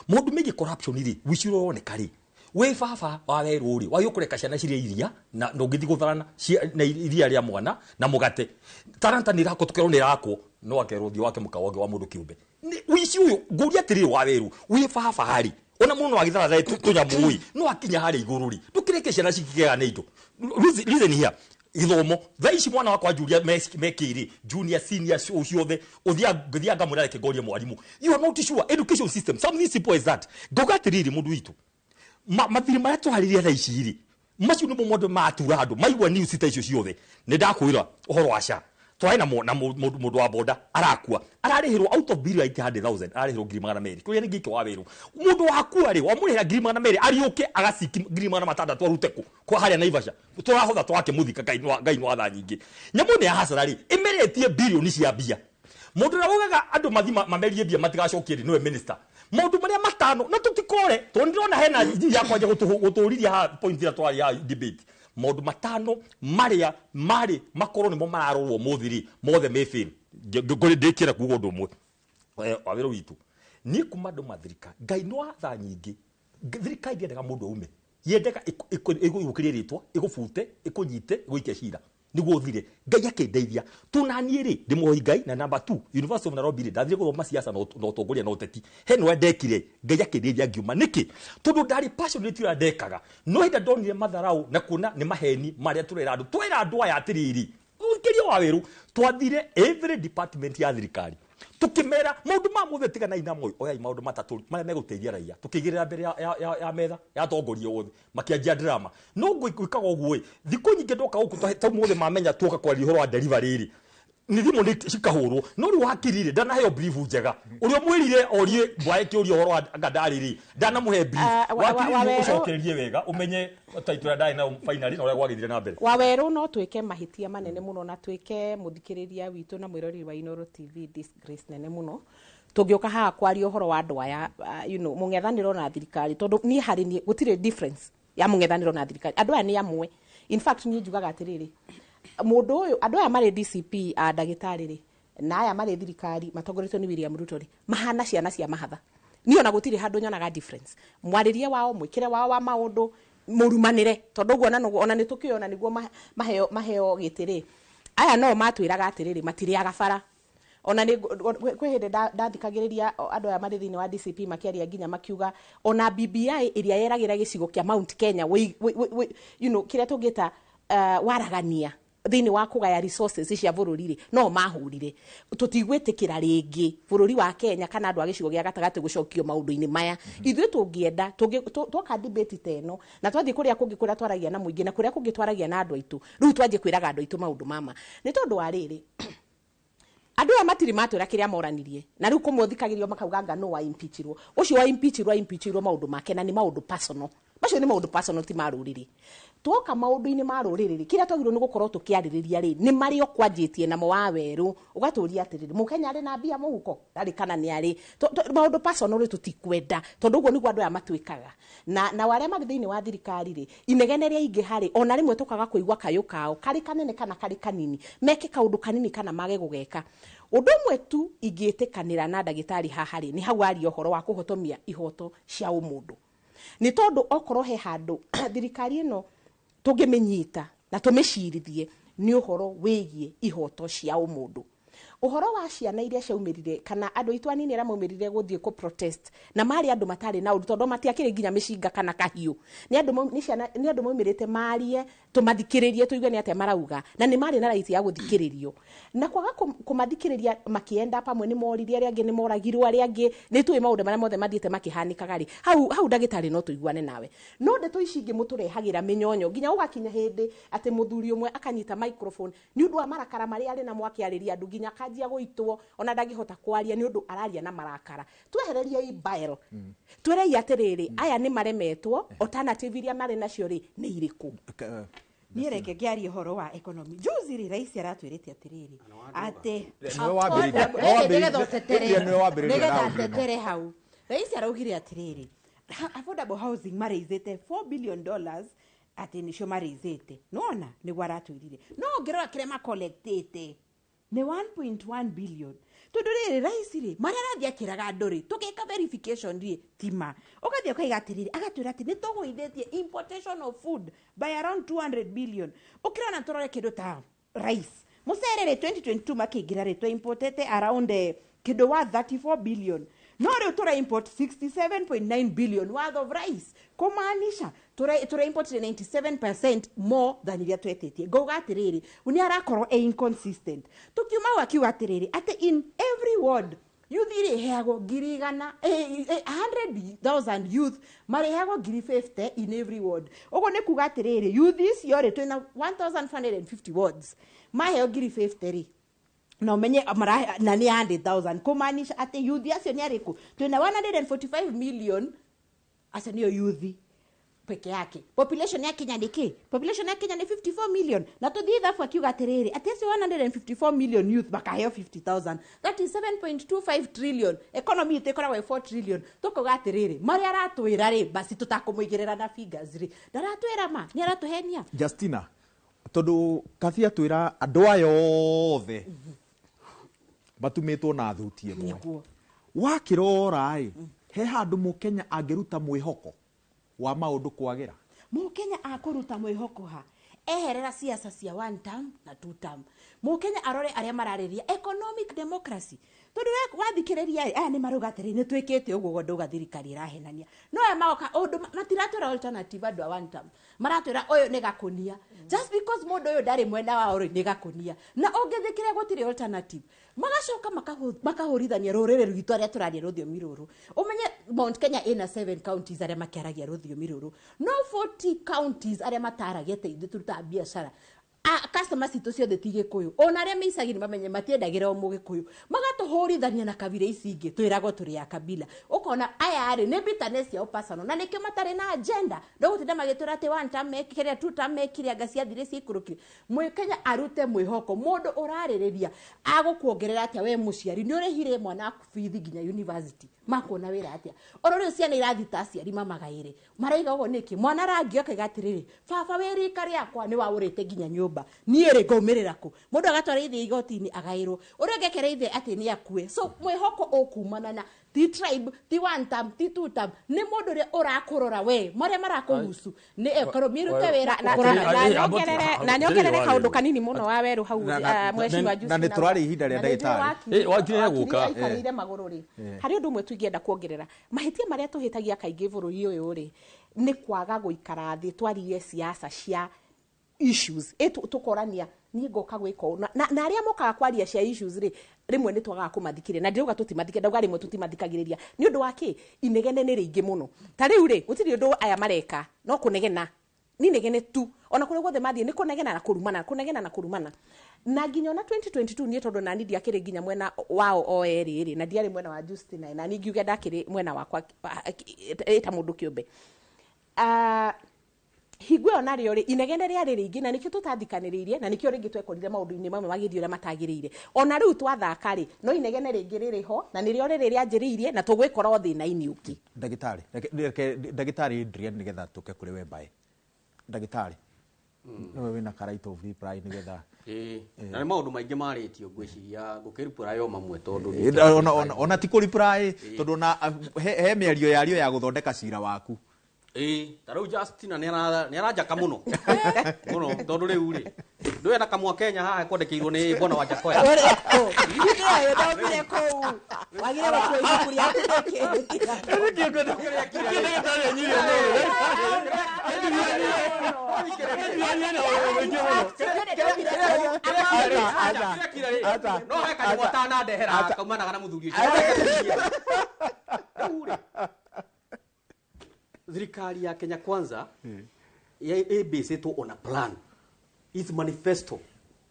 maũndũ megiĩ corruption rĩ, ũici ũrĩa ũroneka rĩ, wĩ baba wa werũ rĩ, wagĩ kũreka ciana cirĩe iria na ndũngĩthiĩ gũtharana na iria rĩa mwana na mũgate. Taranta nĩ irakwo, tũkerwo nĩ irakwo, no akerwo ũthiũ wake mũkawa ũngĩ wa mũndũ kĩũmbe. Ũici ũyũ ngũria atĩrĩrĩ, wa werũ wĩ baba rĩ, ona mũndũ no agĩtharathae tũnyamũ ĩ, no akinya harĩa igũrũ rĩ, ndũkĩreke ciana cikĩgega nĩ indo. Listen here, gĩthomo thaa ici mwana wakwa Julia mekĩrĩ junior, senior, ciothe ũthiaga ngamwĩra reke ngorie mwarimũ. You are not sure education system, something simple as that. Ngauga atĩrĩrĩ, mũndũ witũ, mathirĩ marĩa tũharĩria thaa ici rĩ, Macio nĩmo maũndũ matura andũ maigua news ta icio ciothe. Nĩ ndakwĩra ũhoro wa SHA, twarĩ na mũndũ wa boda arakua, ararĩhĩrwo out of billion 800,000, ararĩhĩrwo 200,000. Kũrĩa nĩ ngĩke wa wĩrũ mũndũ wakua rĩ, wamũrĩhĩra 200,000, ariũke agaciki 600,000, arute kũ kwa harĩa Naivasha tũrahotha twakĩmũthika. Ngai nĩ watha nyingĩ. Nyamũ ĩno ya hasara rĩ, ĩmeretie bilioni cia mbia. Mũndũ ũrĩa ugaga andũ mathi mamerie mbia matigacokie rĩ, nĩwe minister. Maũndũ marĩa matano na tũtikore, tondũ ndĩrona hena ya kwanja gũtũriria haha point ĩrĩa twarĩ ya debate. Maũndũ matano marĩa marĩ makorwo nĩmo mararorwo mũthĩ rĩ, mothe me fail. Ndĩkĩra kuga ũndũ ũmwe. Wawĩra witũ niĩ kuma andũ mathirika Ngai nĩ watha nyingĩ. Thirikari ndĩendaga mũndũ aume, yendaga ĩgũkĩrie rĩtwa, ĩgũbute, ĩkũnyite, ĩgũikie cira nĩguo ũthire. Ngai akĩndeithia tunaniĩ rĩ, ndĩmũhoi Ngai. Na number 2, University of Nairobi rĩ, ndathire gũthoma siasa na ũtongoria na ũteti. He nĩwe ndekire, Ngai akĩndeithia ngiuma. Nĩkĩ? Tondũ ndarĩ passionate ũrĩa ndekaga, no hĩndĩ ndonire matharau na kuona nĩ maheni marĩa tũrera andũ. Twera andũ aya atĩrĩrĩ, ũkĩria wa werũ, twathire every department ya thirikari tukimera maundu ma mothe tiganai namo, oyai maundu matatu maria megũteithia raia. Tukigirira mbere ya metha ya atongoria othe, makianjia drama. No gwĩkaga ũguo ĩ, thikũ nyingĩ ndoka gũkũ ta mothe mamenya tuoka kwaria ũhoro wa delivery rĩ, nĩ thimũ nĩ cikahũrwo. No rĩu hakiri rĩ, ndanaheo brief njega. Ũrĩa mwĩrire orie mbwae kĩũria ũhoro wa ngandari rĩ, ndanamũhe brief. Wakiri nĩ ũcokererie wega ũmenye title ĩrĩa ndarĩ nayo finally na ũrĩa gwagĩthire na mbere.
Wawerũ, no twĩke mahĩtia manene mũno na twĩke mũthikĩrĩria witũ na mwĩroreri wa Inooro TV disgrace nene mũno tũngĩũka haha kwaria ũhoro wa andũ aya, mũng'ethanĩro na thirikari, tondũ niĩ harĩ niĩ gũtirĩ difference ya mũng'ethanĩro na thirikari. Andũ aya nĩ amwe. In fact, niĩ njugaga atĩrĩrĩ, mũndũ ũyũ, andũ aya marĩ DCP a ndagĩtarĩ rĩ, na aya marĩ thirikari matongoretio nĩ William Ruto rĩ, mahana ciana cia mahatha. Niĩ ona gũtirĩ handũ nyonaga difference. Mwarĩrie wao, mwĩkĩre wao wa maũndũ, mũrumanĩre, tondũ ũguo ona nĩ tũkĩona nĩguo maheo gĩtĩ rĩ, aya no matwĩraga atĩrĩrĩ, matirĩaga bara. Ona nĩ kwĩ hĩndĩ ndathikagĩrĩria andũ aya marĩ thĩinĩ wa DCP makĩaria, nginya makiuga ona BBI ĩrĩa yeragĩra gĩcigo kĩa Mount Kenya kĩrĩa tũngĩta waragania thĩinĩ wa kũgaya resources cia bũrũri rĩ, no mahũrire. Tũtigwĩtĩkĩra rĩngĩ bũrũri wa Kenya kana andũ a gĩcigo gĩa gatagatĩ gũcokio maũndũ-inĩ maya. Ithuĩ tũngĩenda twoka debate ta ĩno na twathiĩ kũrĩa kũngĩ kũrĩa twaragia na mũingĩ na kũrĩa kũngĩ twaragia na andũ aitũ, rĩu twanjie kwĩraga andũ aitũ maũndũ mama, nĩ tondũ wa rĩrĩ, andũ aya matirĩ matwĩra kĩrĩa moranirie. Na rĩu kũmwe ũthikagĩrĩrio makauga anga nũ wa impeachirwo. Ũcio wa impeachirwo, impeachirwo maũndũ make, na nĩ maũndũ personal. Macio nĩ maũndũ personal, ti ma rũrĩrĩ. Twoka maũndũ-inĩ ma rũrĩrĩ rĩ, kĩrĩa twagĩrĩirwo nĩ gũkorwo tũkĩarĩrĩria rĩ, nĩ marĩa ũkwanjĩtie namo wa werũ, ũgatũria atĩrĩrĩ, mũkenya arĩ na mbia mũhuko ndarĩ kana nĩ arĩ. Maũndũ personal rĩ, tũtikwenda, tondũ ũguo nĩguo andũ aya matwĩkaga. Na arĩa marĩ thĩinĩ wa thirikari rĩ, inegene rĩa ingĩ harĩ ona rĩmwe tũkaga kũigua kayũ kao karĩ kanene kana karĩ kanini, meke kaũndũ kanini kana mage gũgeka. Ũndũ ũmwe tu ingĩtĩkanĩra na ndagĩtarĩ haha rĩ, nĩ hau aria ũhoro wa kũhotomia ihoto cia ũmũndũ, nĩ tondũ okorwo he handũ thirikari ĩno tũngĩmĩnyita na tũmĩcirithie, nĩ ũhoro wĩgiĩ ihoto cia ũmũndũ, ũhoro wa ciana iria ciaumĩrire kana andũ aitũ anini arĩa maumĩrire gũthiĩ kũ protest, na marĩ andũ matarĩ na ũndũ, tondũ matiakĩrĩ nginya mĩcinga kana kahiũ. Nĩ andũ nĩ ciana, nĩ andũ maumĩrĩte marie, tũmathikĩrĩrie, tũigue nĩ atĩa marauga, na nĩ marĩ na right ya gũthikĩrĩrio. Na kwaga kũmathikĩrĩria makĩenda pamwe nĩ moririe, arĩa angĩ nĩ moragirwo, arĩa angĩ nĩ tũĩ maũndũ marĩa mothe mathiĩte makĩhanĩkaga rĩ, hau ndagĩtarĩ no tũiguane nawe. No ndeto ici ingĩ mũtũrehagĩra mĩnyonyo, nginya ũgakinya hĩndĩ atĩ mũthuri ũmwe akanyita microphone nĩ ũndũ wa marakara marĩa arĩ namo akĩarĩria andũ, nginya akanjia gũitwo, ona ndangĩhota kwaria nĩ ũndũ araria na marakara. Twehereriei bail, twĩrei atĩrĩrĩ, aya nĩ maremetwo, alternative iria marĩ nacio rĩ nĩ irĩkũ?
Niĩ reke ngĩarie ũhoro wa economy. Juzi rĩ, rais aratwĩrĩte atĩrĩrĩ, atĩ
Nĩwe wambĩrĩirie.
Nĩgetha ũtetere.
Nĩwe wambĩrĩirie
Nĩgetha
round ĩno.
atetere hau. Rais araugire atĩrĩrĩ, affordable housing maraisĩte $4 billion, atĩ nĩcio maraisĩte. Nona nĩguo aratwĩrire, no ũngĩrora kĩrĩa macollectĩte nĩ 1.1 billion, tondũ rĩrĩ rais rĩ, marĩa arathiĩ akĩraga andũ rĩ, tũgĩka verification rĩ, tima ũgathiĩ ũkaiga atĩrĩrĩ, agatwĩra atĩ nĩ tũgũithĩtie importation of food by around 200 billion. Ũkĩrona tũrore kĩndũ ta rice, mũcere rĩ, 2022 makĩingĩra rĩ, twaimportete around kĩndũ wa 34 billion, no rĩu tũra import 67.9 billion worth of rice, kũmaanisha tũra import 97% more than iria twetĩtie. Ngauga atĩrĩrĩ, nĩ arakorwo e inconsistent. Tũkiuma hau, akiuga atĩrĩrĩ, atĩ in every ward Youth irĩheagwo 100,000, 100,000 youth marĩheagwo 50,000 in every ward. Ũguo nĩ kuga atĩrĩrĩ, youth icio rĩ, twĩna 1550 wards, maheo 50,000 rĩ, na ũmenye na nĩ 100,000, kũmaanisha atĩ youth acio nĩ arĩkũ? Twĩna 145 million, acio nĩo youth peke yake. Population ya Kenya nĩ kĩ? Population ya Kenya nĩ 54 million. Na tũthiĩ ithabu, akiuga atĩrĩrĩ, atĩ acio 154 million youth makaheo 50,000, that is 7.25 trillion. Economy itũ ĩkoragwo ĩ 4 trillion. Tũkauga atĩrĩrĩ, marĩa aratwĩra rĩ, basi tũtakũmũigĩrĩra na figures rĩ, ndaratwĩra ma nĩ aratũhenia.
Justina, tondũ Kathi atwĩra andũ aya othe matumĩtwo na thuti ĩmwe.
Nĩguo.
Wakĩrora ĩ, he handũ mũkenya angĩruta mwĩhoko wa maũndũ kwagĩra?
Mũkenya akũruta mwĩhoko ha eherera siasa cia one term na two term. Mũkenya arore arĩa mararĩria economic democracy, tondũ we wathikĩrĩria ĩ, aya nĩ marauga atĩrĩ, nĩ twĩkĩte ũguo ũguo, ndauga thirikari ĩrahenania. No aya magoka ũndũ matiratwĩra alternative. Andũ a one term maratwĩra ũyũ nĩ gakũnia, just because mũndũ ũyũ ndarĩ mwena wao rĩ, nĩ gakũnia, na ũngĩthikĩrĩria gũtirĩ alternative. Magacoka makahũrithania rũrĩrĩ rwitũ arĩa tũraria rũthiomi rũrũ. Ũmenye Mount Kenya ĩna 7 counties arĩa makĩaragia rũthiomi rũrũ, no 40 counties arĩa mataragia. Ta ithuĩ tũrutaga biacara, customers citũ ciothe ti gĩkũyũ, ona arĩa me icagi nĩ mamenye matiendagĩra o mũgĩkũyũ. Magatũhũrithania na kabira ici ingĩ, twĩragwo tũrĩ a kabila. Ũkona aya rĩ, nĩ bitterness yao personal, na nĩkĩo matarĩ na agenda. Ndũgũtinda magĩtwĩra atĩ one term mekire, two term mekire, anga ciathire ciikũrũkire. Mwĩkenya arute mwĩhoko mũndũ ũrarĩrĩria agũkuongerera atĩa. We mũciari nĩ ũrĩhire mwana waku bithi nginya university, makuona wĩra atĩa? Oro rĩu ciana irathi ta aciari mamagaĩre maraiga ũguo nĩkĩ? Mwana arangio akaiga atĩrĩrĩ, baba wĩ rika rĩakwa nĩ waũrĩte nginya nyũmba, niĩ rĩ ngaumĩrĩra kũ? Mũndũ agatwara ithe igoti-inĩ, agaĩrwo ũrĩa ũngĩkera ithe atĩ nĩ akue. So mwĩhoko ũkumana na ti tribe, ti one term, ti two term, nĩ mũndũ ũrĩa ũrakũrora we marĩa marakũhusu nĩ economy ĩrute wĩra ũkũrora.
Na nyongerere kaũndũ kanini mũno wa werũ hau. Mheshimiwa
Na nĩ tũrarĩ ihinda rĩa
Na nĩ njũĩ
ndagĩtarĩ.
Wakiri nĩegũka.
Aikarĩire magũrũ rĩ, harĩ ũndũ ũmwe tũingĩenda kuongerera. Mahĩtia marĩa tũhĩtagia kaingĩ bũrũri ũyũ rĩ, nĩ kwaga gũikara thĩ twarie siasa cia issues. Ĩ tũkorania niĩ ngoka gwĩka ũũ na arĩa mokaga kwaria cia issues rĩ, rĩmwe nĩ twagaga kũmathikĩrĩria. Na ndirauga tũtimathikĩrĩria, ndauga rĩmwe tũtimathikagĩrĩria. Nĩ ũndũ wa kĩ? Inegene nĩ rĩingĩ mũno. Ta rĩu rĩ, gũtirĩ ũndũ aya mareka no kũnegena, ni negene tu. Ona kũrĩa guothe mathiĩ nĩ kũnegena na kũrumana, kũnegena na kũrumana. Na nginya ona 2022 niĩ, tondũ nani ndiakĩrĩ nginya mwena wao o erĩ rĩ, na ndiarĩ mwena wa Justina, na niĩ ngiuge ndakĩrĩ mwena wakwa ta mũndũ kĩũmbe. Hingo ĩyo narĩo rĩ, inegene rĩarĩ rĩingĩ, na nĩkĩo tũtathikanĩrĩirie, na nĩkĩo rĩngĩ twekorire maũndũ-inĩ mamwe magĩthiĩ ũrĩa matagĩrĩire. Ona rĩu twathaka rĩ, no inegene rĩngĩ rĩrĩ ho, na nĩrĩo rĩrĩ rĩanjĩrĩirie, na tũgwĩkora o thĩna-inĩ ũngĩ.
Ndagĩtarĩ, reke ndagĩtarĩ Adrian, nĩgetha tũke kũrĩ we mbaĩ. Ndagĩtarĩ, nĩwe wĩna ka right of reply nĩgetha
Ĩĩ, na nĩ maũndũ maingĩ marĩtio, ngwĩciria ngũkĩripũra yo mamwe tondũ
Ona ti kũ reply, tondũ ona he mĩario yario ya gũthondeka cira waku.
Ĩĩ, ta rĩu Justina nĩ aranjaka mũno mũno, tondũ rĩu rĩ, ndũĩ na kamwa Kenya haha kwandĩkĩirwo nĩ bwana wa Jakoya.
Ndaumire kũu wagire gũkua ibuku rĩaku nĩkĩ?
No he kanyamũ atanandehera kaumanaga na mũthuri ũcio. Rĩu rĩ, thirikari ya Kenya Kwanza ĩbĩcĩtwo on a plan, its manifesto,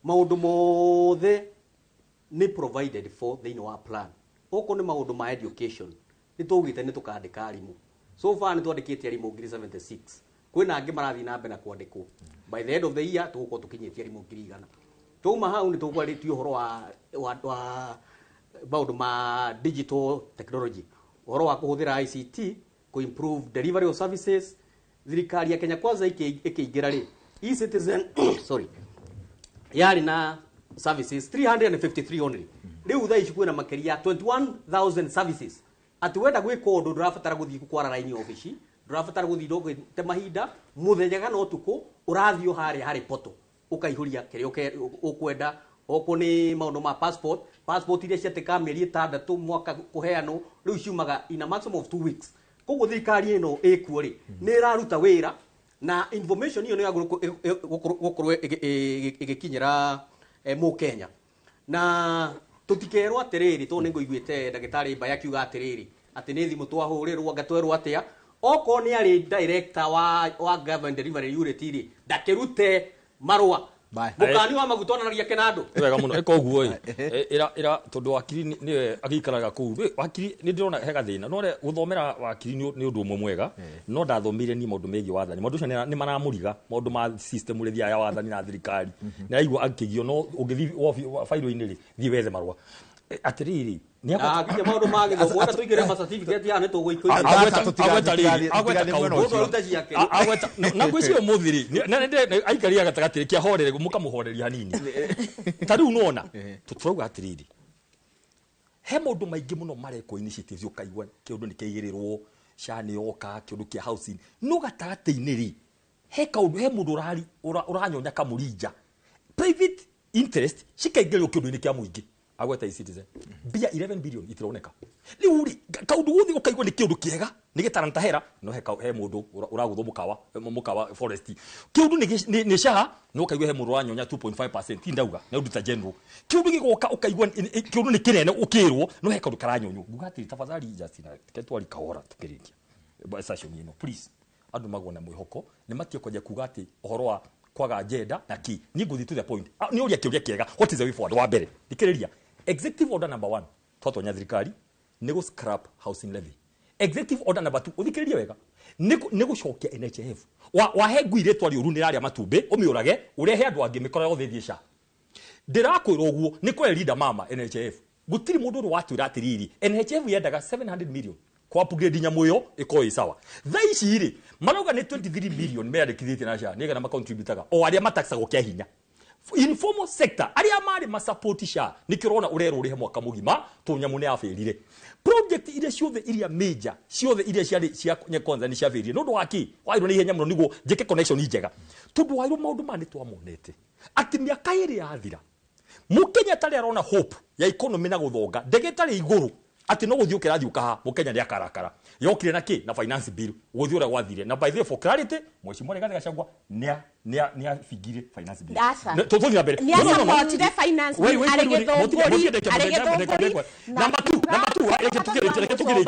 maũndũ mothe nĩ provided for thĩinĩ wa plan. Okorwo nĩ maũndũ ma education, nĩ twaugĩte nĩ tũkandĩka arimũ. So far nĩ twandĩkĩte arimũ 76,000, kwĩna angĩ marathiĩ na mbere na kwandĩkwo. By the end of the year tũgũkorwo tũkinyĩtie arimũ 100,000. Twauma hau nĩ tũkwarĩtie ũhoro wa maũndũ ma digital technology, ũhoro wa kũhũthĩra ICT ku improve delivery of services. Thirikari ya Kenya Kwanza ĩkĩingĩra rĩ, e-citizen, sorry, yarĩ na services 353 only. Rĩu thaa ici kwĩna makĩria 21,000 services, atĩ wenda gwĩka ũndũ ndũrabatara gũthiĩ kwara raini obici, ndũrabatara gũthiĩ ndũgĩte mahinda mũthenya kana ũtukũ, ũrathiĩ o harĩa harĩ poto ũkaihũria kĩrĩa ũkwenda. Okorwo nĩ maũndũ ma passport, passport iria ciatĩkaga mĩeri 6, mwaka kũheanwo, rĩu ciumaga in a maximum of 2 weeks. Koguo thirikari ĩno ĩkuo rĩ, nĩ ĩraruta wĩra, na information ĩyo nĩ yagĩrĩirwo gũkorwo ĩgĩkinyĩra mũkenya na Tutikerwo atiriri to ninguiguite ndagitari Mbai akiuga atiriri ati ni thimu twahurirwo anga twerwo atia okorwo ni ari director wa government delivery unit ri ndakirute marua mukani wa maguta onanagia kinandu
wega muno ika uguo ĩ ira ira tondu wakiri niwe agĩikaraga kũu wakiri nĩ ndĩrona he gathĩna no gũthomera wakiri nĩ ũndũ ũmwe mwega no ndathomire ni maũndũ megiĩ wathani maũndũ ũcio nĩ maramũriga maũndũ ma system ũrĩa thiaga ya wathani na thirikari nĩ araigua akĩgio no ũngĩthiĩ bairũ-inĩ rĩ thiĩ wethe marũa atĩrĩrĩ
nginya maũndũ ma gĩthomo wenda tũingĩre ma certificate ya nĩ tũgũikũria
agweta kaũndũ agweta na ngwĩciria ũmũthĩ rĩ aikaria gatagatĩ rĩ kĩahorere mũkamũhoreria hanini ta rĩu nĩwona tũrauga atĩrĩrĩ he maũndũ maingĩ mũno marekwo initiatives ũkaigua kĩũndũ nĩ kĩaigĩrĩrwo SHA nĩ yoka kĩũndũ kĩa housing no gatagatĩ-inĩ rĩ he kaũndũ he mũndũ ũranyonya kamũrinja private interest cikaingĩrĩrwo kĩũndũ-inĩ kĩa mũingĩ agweta e-citizen mbia 11 billion itironeka riu ri kaundu guthi ukaigua ni kiundu kiega ni gitaranta hera no he mundu uraguthwo mukawa forest kiundu ni SHA no ukaigua he mundu uranyonya 2.5% ti ndauga na undu ta general kiundu gigoka ukaigua kiundu ni kinene ukirwo no he kaundu karanyonywo nguga atiri tafadhali Justin ketwari kahora tukirikia session ino please andu magwo na mwihoko ni matie kwanja kuga ati uhoro wa kwaga agenda na ki ni nguthi to the point ni uria kiuria kiega what is the way forward wa mbere thikiriria executive order number 1 twatonya thirikari ni go scrap housing levy executive order number 2 uthikiririe wega ni gucokia NHIF wa he ngui ritwa riuru ni raria matumbi umiurage urehe andu angi mikora yothe thie SHA ndirakwira uguo ni kwe leader mama NHIF gutiri mundu uri watwira atiriri NHIF yendaga 700 million kwa upgrade nyamu iyo iko ĩ sawa thaa ici rĩ marauga nĩ 23 million meyandĩkithĩtie na SHA nĩgetha macontributaga o arĩa mataxagwo kĩa hinya informal sector arĩa marĩ masupport SHA nĩkĩo ũrona ũrerwo ũrĩhe mwaka mũgima tondũ nyamũ nĩ yabĩrire project iria ciothe iria major ciothe iria ciarĩ cia kwanza nĩ ciabĩrire nĩ ũndũ wa kĩ wairwo nĩ ihenya mũno nĩguo njĩke connection njega tondũ wairwo maũndũ maya nĩ twamonete atĩ mĩaka ĩrĩ yathira mũkenya tarĩ arona hope ya economy na gũthonga ndege ĩtarĩ igũrũ ati no guthii ukirathi ukaha mukenya ni akarakara yokire na ki na finance bill guthii uria gwathire na by the way for clarity mheshimiwa Rigathi Gachagua ni afigire finance bill tuthii na mbere
ni supportire finance bill arigithunguri
na matu reke tukire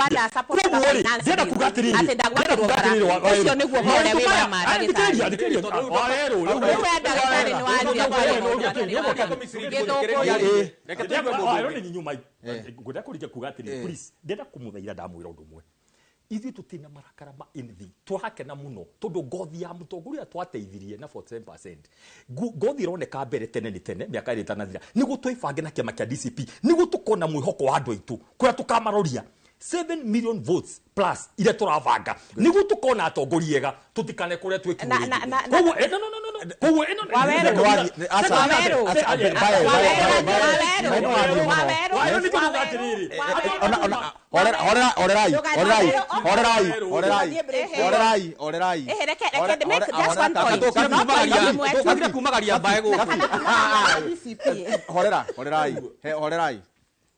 ndenda kuga atiriri
ucio niguo hore wi wa ma
ndagitari ngwenda kũrĩkia kuga atĩrĩrĩ please ndenda kũmũthaitha ndamwĩra ũndũ ũmwe ithuĩ tũtirĩ marakara ma anything twahakena mũno tondũ ngothi ya mũtongoria twateithirie na 47% ngothi ĩroneka mbere tene nĩ tene mĩaka ĩrĩ ĩtanathira nĩguo twĩbange na kĩama kĩa DCP nĩguo tũkona mwĩhoko wa andũ aitũ kũrĩa tũkamaroria 7 million votes plus iria tũrabanga nĩguo tũkona atongoria ega tũtikane kũrĩa twĩkinyĩrĩte koguo no koguo ĩno
Horerai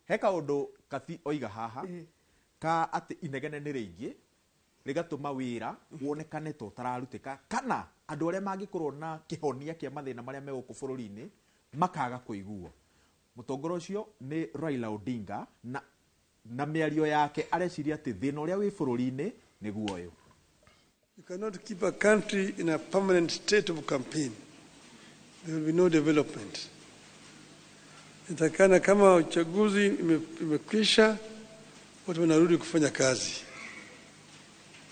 he kaũndũ Kabi oiga haha ka atĩ inegene nĩ rĩingĩ rĩgatũma wĩra wonekane ta ũtararutĩka kana andũ arĩa mangĩkorwo na kĩhonia kĩa mathĩna marĩa me gũkũ bũrũri-inĩ makaga kũiguo. Mũtongoria ũcio nĩ Raila Odinga na mĩario yake areciria atĩ thĩna ũrĩa wĩ bũrũri-inĩ nĩguo ũyũ.
You cannot keep a country in a permanent state of campaign. There will be no development. Itakana kama uchaguzi imekwisha, watu wanarudi kufanya kazi.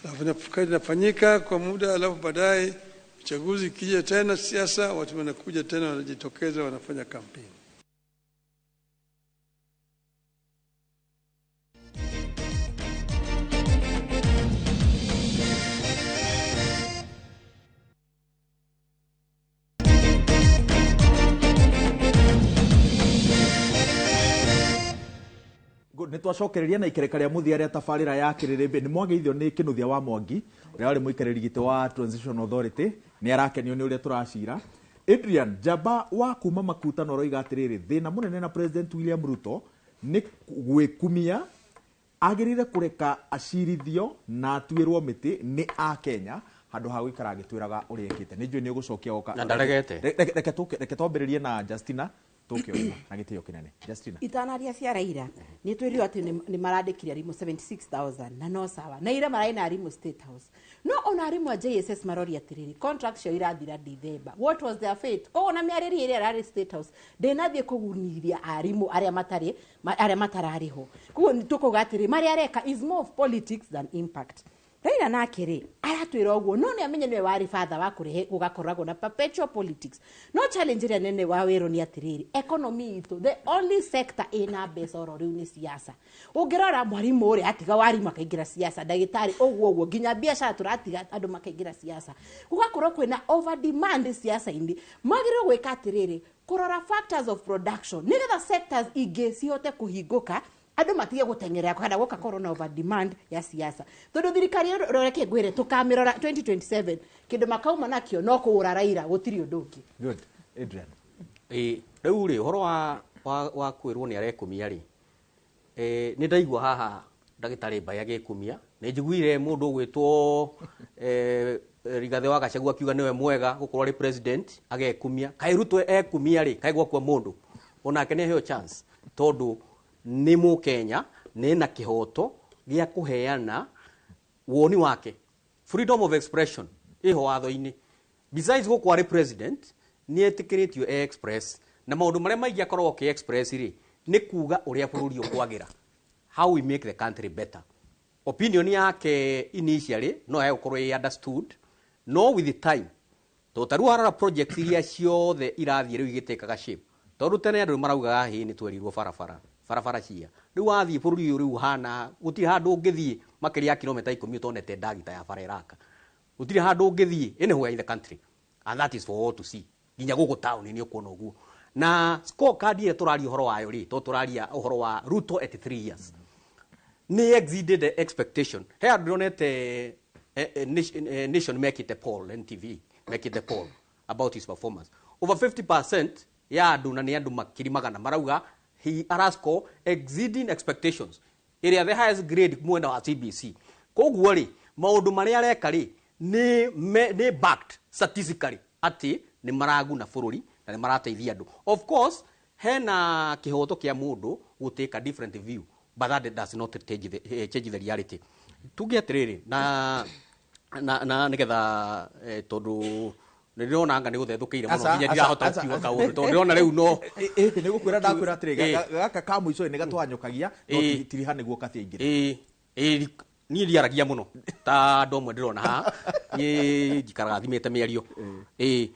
Alafu kazi inafanyika kwa muda, alafu baadaye uchaguzi ikija tena, siasa, watu wanakuja tena, wanajitokeza, wanafanya kampeni.
Nĩ twacokereria na ikereka rĩa mũthia rĩa tabarĩra ya kĩrĩrĩmbĩ. Nĩ mwageithio nĩ Kĩnuthia wa Mwangi ũrĩa warĩ mũikarĩri gĩtĩ wa Transition Authority, nĩ arakenio nĩ ũrĩa tũracira. Adrian Njamba wa kuma Makutano aroiga atĩrĩrĩ, thĩna mũnene na President William Ruto nĩ gwĩkumia, agĩrĩire kũreka acirithio na atuĩrwo mĩtĩ nĩ Akenya handũ ha gũikara agĩtwĩraga ũrĩa ekĩte. Nĩ njũĩ nĩ ũgũcokia oka.
Na ndaregete.
Reke twambĩrĩrie na Justina Tũke ũguo na gĩtĩo kĩnene. Justina.
Itanaria cia Raila nĩ twĩrirwo atĩ nĩ marandĩkire arimũ 76,000 na no sawa, na ira mararĩ na arimũ State House, no ona arimũ a JSS maroria atĩrĩrĩ, contract cio irathira December, what was their fate? Koguo na mĩarĩrie ĩrĩa ĩrarĩ State House ndĩnathiĩ kũgunithia arimũ arĩa matarĩ arĩa matararĩhwo. Koguo tũkauga atĩrĩ, marĩa areka is more of politics than impact. Raila nake rĩ, aratwĩra ũguo, no nĩ amenye nĩwe warĩ father wa kũrehe gũgakoragwo na perpetual politics. No challenge ĩrĩa nene wa wĩrũ nĩ atĩrĩrĩ, economy itũ, the only sector ĩna mbeca oro rĩu nĩ siasa. Ũngĩrora mwarimũ ũrĩa atiga warimũ akaingĩra siasa, ndagĩtarĩ ũguo ũguo, nginya biacara tũratiga andũ makaingĩra siasa, gũgakorwo kwĩna over demand siasa-inĩ. Magĩrĩirwo gwĩka atĩrĩrĩ, kũrora factors of production nĩgetha sectors ingĩ cihote kũhingũka, andũ matige gũteng'erera kana gũgakorwo na over demand ya siasa, tondũ thirikari ĩyo, reke ngwĩre, tũkamĩrora 2027, kĩndũ makauma nakĩo no kũgũra Raila, gũtirĩ ũndũ ũngĩ.
Good. Adrian.
Ĩ rĩu rĩ, ũhoro wa kwĩrwo nĩ arekumia rĩ, nĩ ndaigua haha ndagĩtarĩ Mbai agĩkumia, nĩ njiguire mũndũ ũgwĩtwo Rigathĩ wa Gachagua akiuga nĩwe mwega gũkorwo arĩ president, agekumia. Kaĩ Ruto ekumia rĩ, kaĩ gwakua mũndũ onake nĩ aheo chance, tondũ nĩ mũkenya, nĩ na kĩhoto gĩa kũheana woni wake. Freedom of expression ĩho watho-inĩ. Besides gũkũ arĩ president, nĩ etĩkĩrĩtio e express, na maũndũ marĩa maingĩ akoragwo akĩ express rĩ, nĩ kuga ũrĩa bũrũri ũkwagĩra, how we make the country better. Opinion yake initially no yagũkorwo ĩ understood, no with the time, tondũ ta rĩu warora project iria ciothe irathiĩ rĩu igĩtĩkaga shape, tondũ tene andũ nĩ maraugaga hĩ, nĩ twerirwo barabara barabara cia rĩu wathiĩ bũrũri ũyũ rĩu hana gũtirĩ handũ ũngĩthiĩ makĩria ya kilomita 10 ũtonete ndagita ya bara ĩraka. Gũtirĩ handũ ũngĩthiĩ anywhere in the country, and that is for all to see. Nginya gũkũ taũni nĩ ũkuona ũguo. Na scorecard ĩrĩa tũraria ũhoro wayo rĩ, tondũ tũraria ũhoro wa Ruto at 3 years, nĩ exceeded the expectation. He andũ ndĩronete Nation mekĩte poll, NTV mekĩte poll about his performance. Over 50% ya andũ, na nĩ andũ makiri magana, marauga he arascore exceeding expectations, ĩrĩa the highest grade mwena wa CBC. Koguo rĩ, maũndũ marĩa areka rĩ, nĩ backed statistically atĩ nĩ maraguna bũrũri na nĩ marateithia andũ. Of course hena kĩhoto kĩa mũndũ gũtake a different view, but that does not change the reality. Tuge atĩrĩrĩ, na nĩgetha tondũ nĩ ndĩrona anga nĩ gũthethũkĩire mũno
Aca,
nginya
aca,
ndirahota
aca.
gũkiuga kaũndũ, tondũ ndĩrona rĩu no
Nĩ gũkwĩra ndakwĩra atĩrĩ, gaka ka mũico nĩ gatwanyũkagia no tiriha nĩguo kathi aingĩre.
Ĩ niĩ ndiaragia mũno ta andũ amwe ndĩrona haha, niĩ njikaraga thimĩte mĩario. Ĩ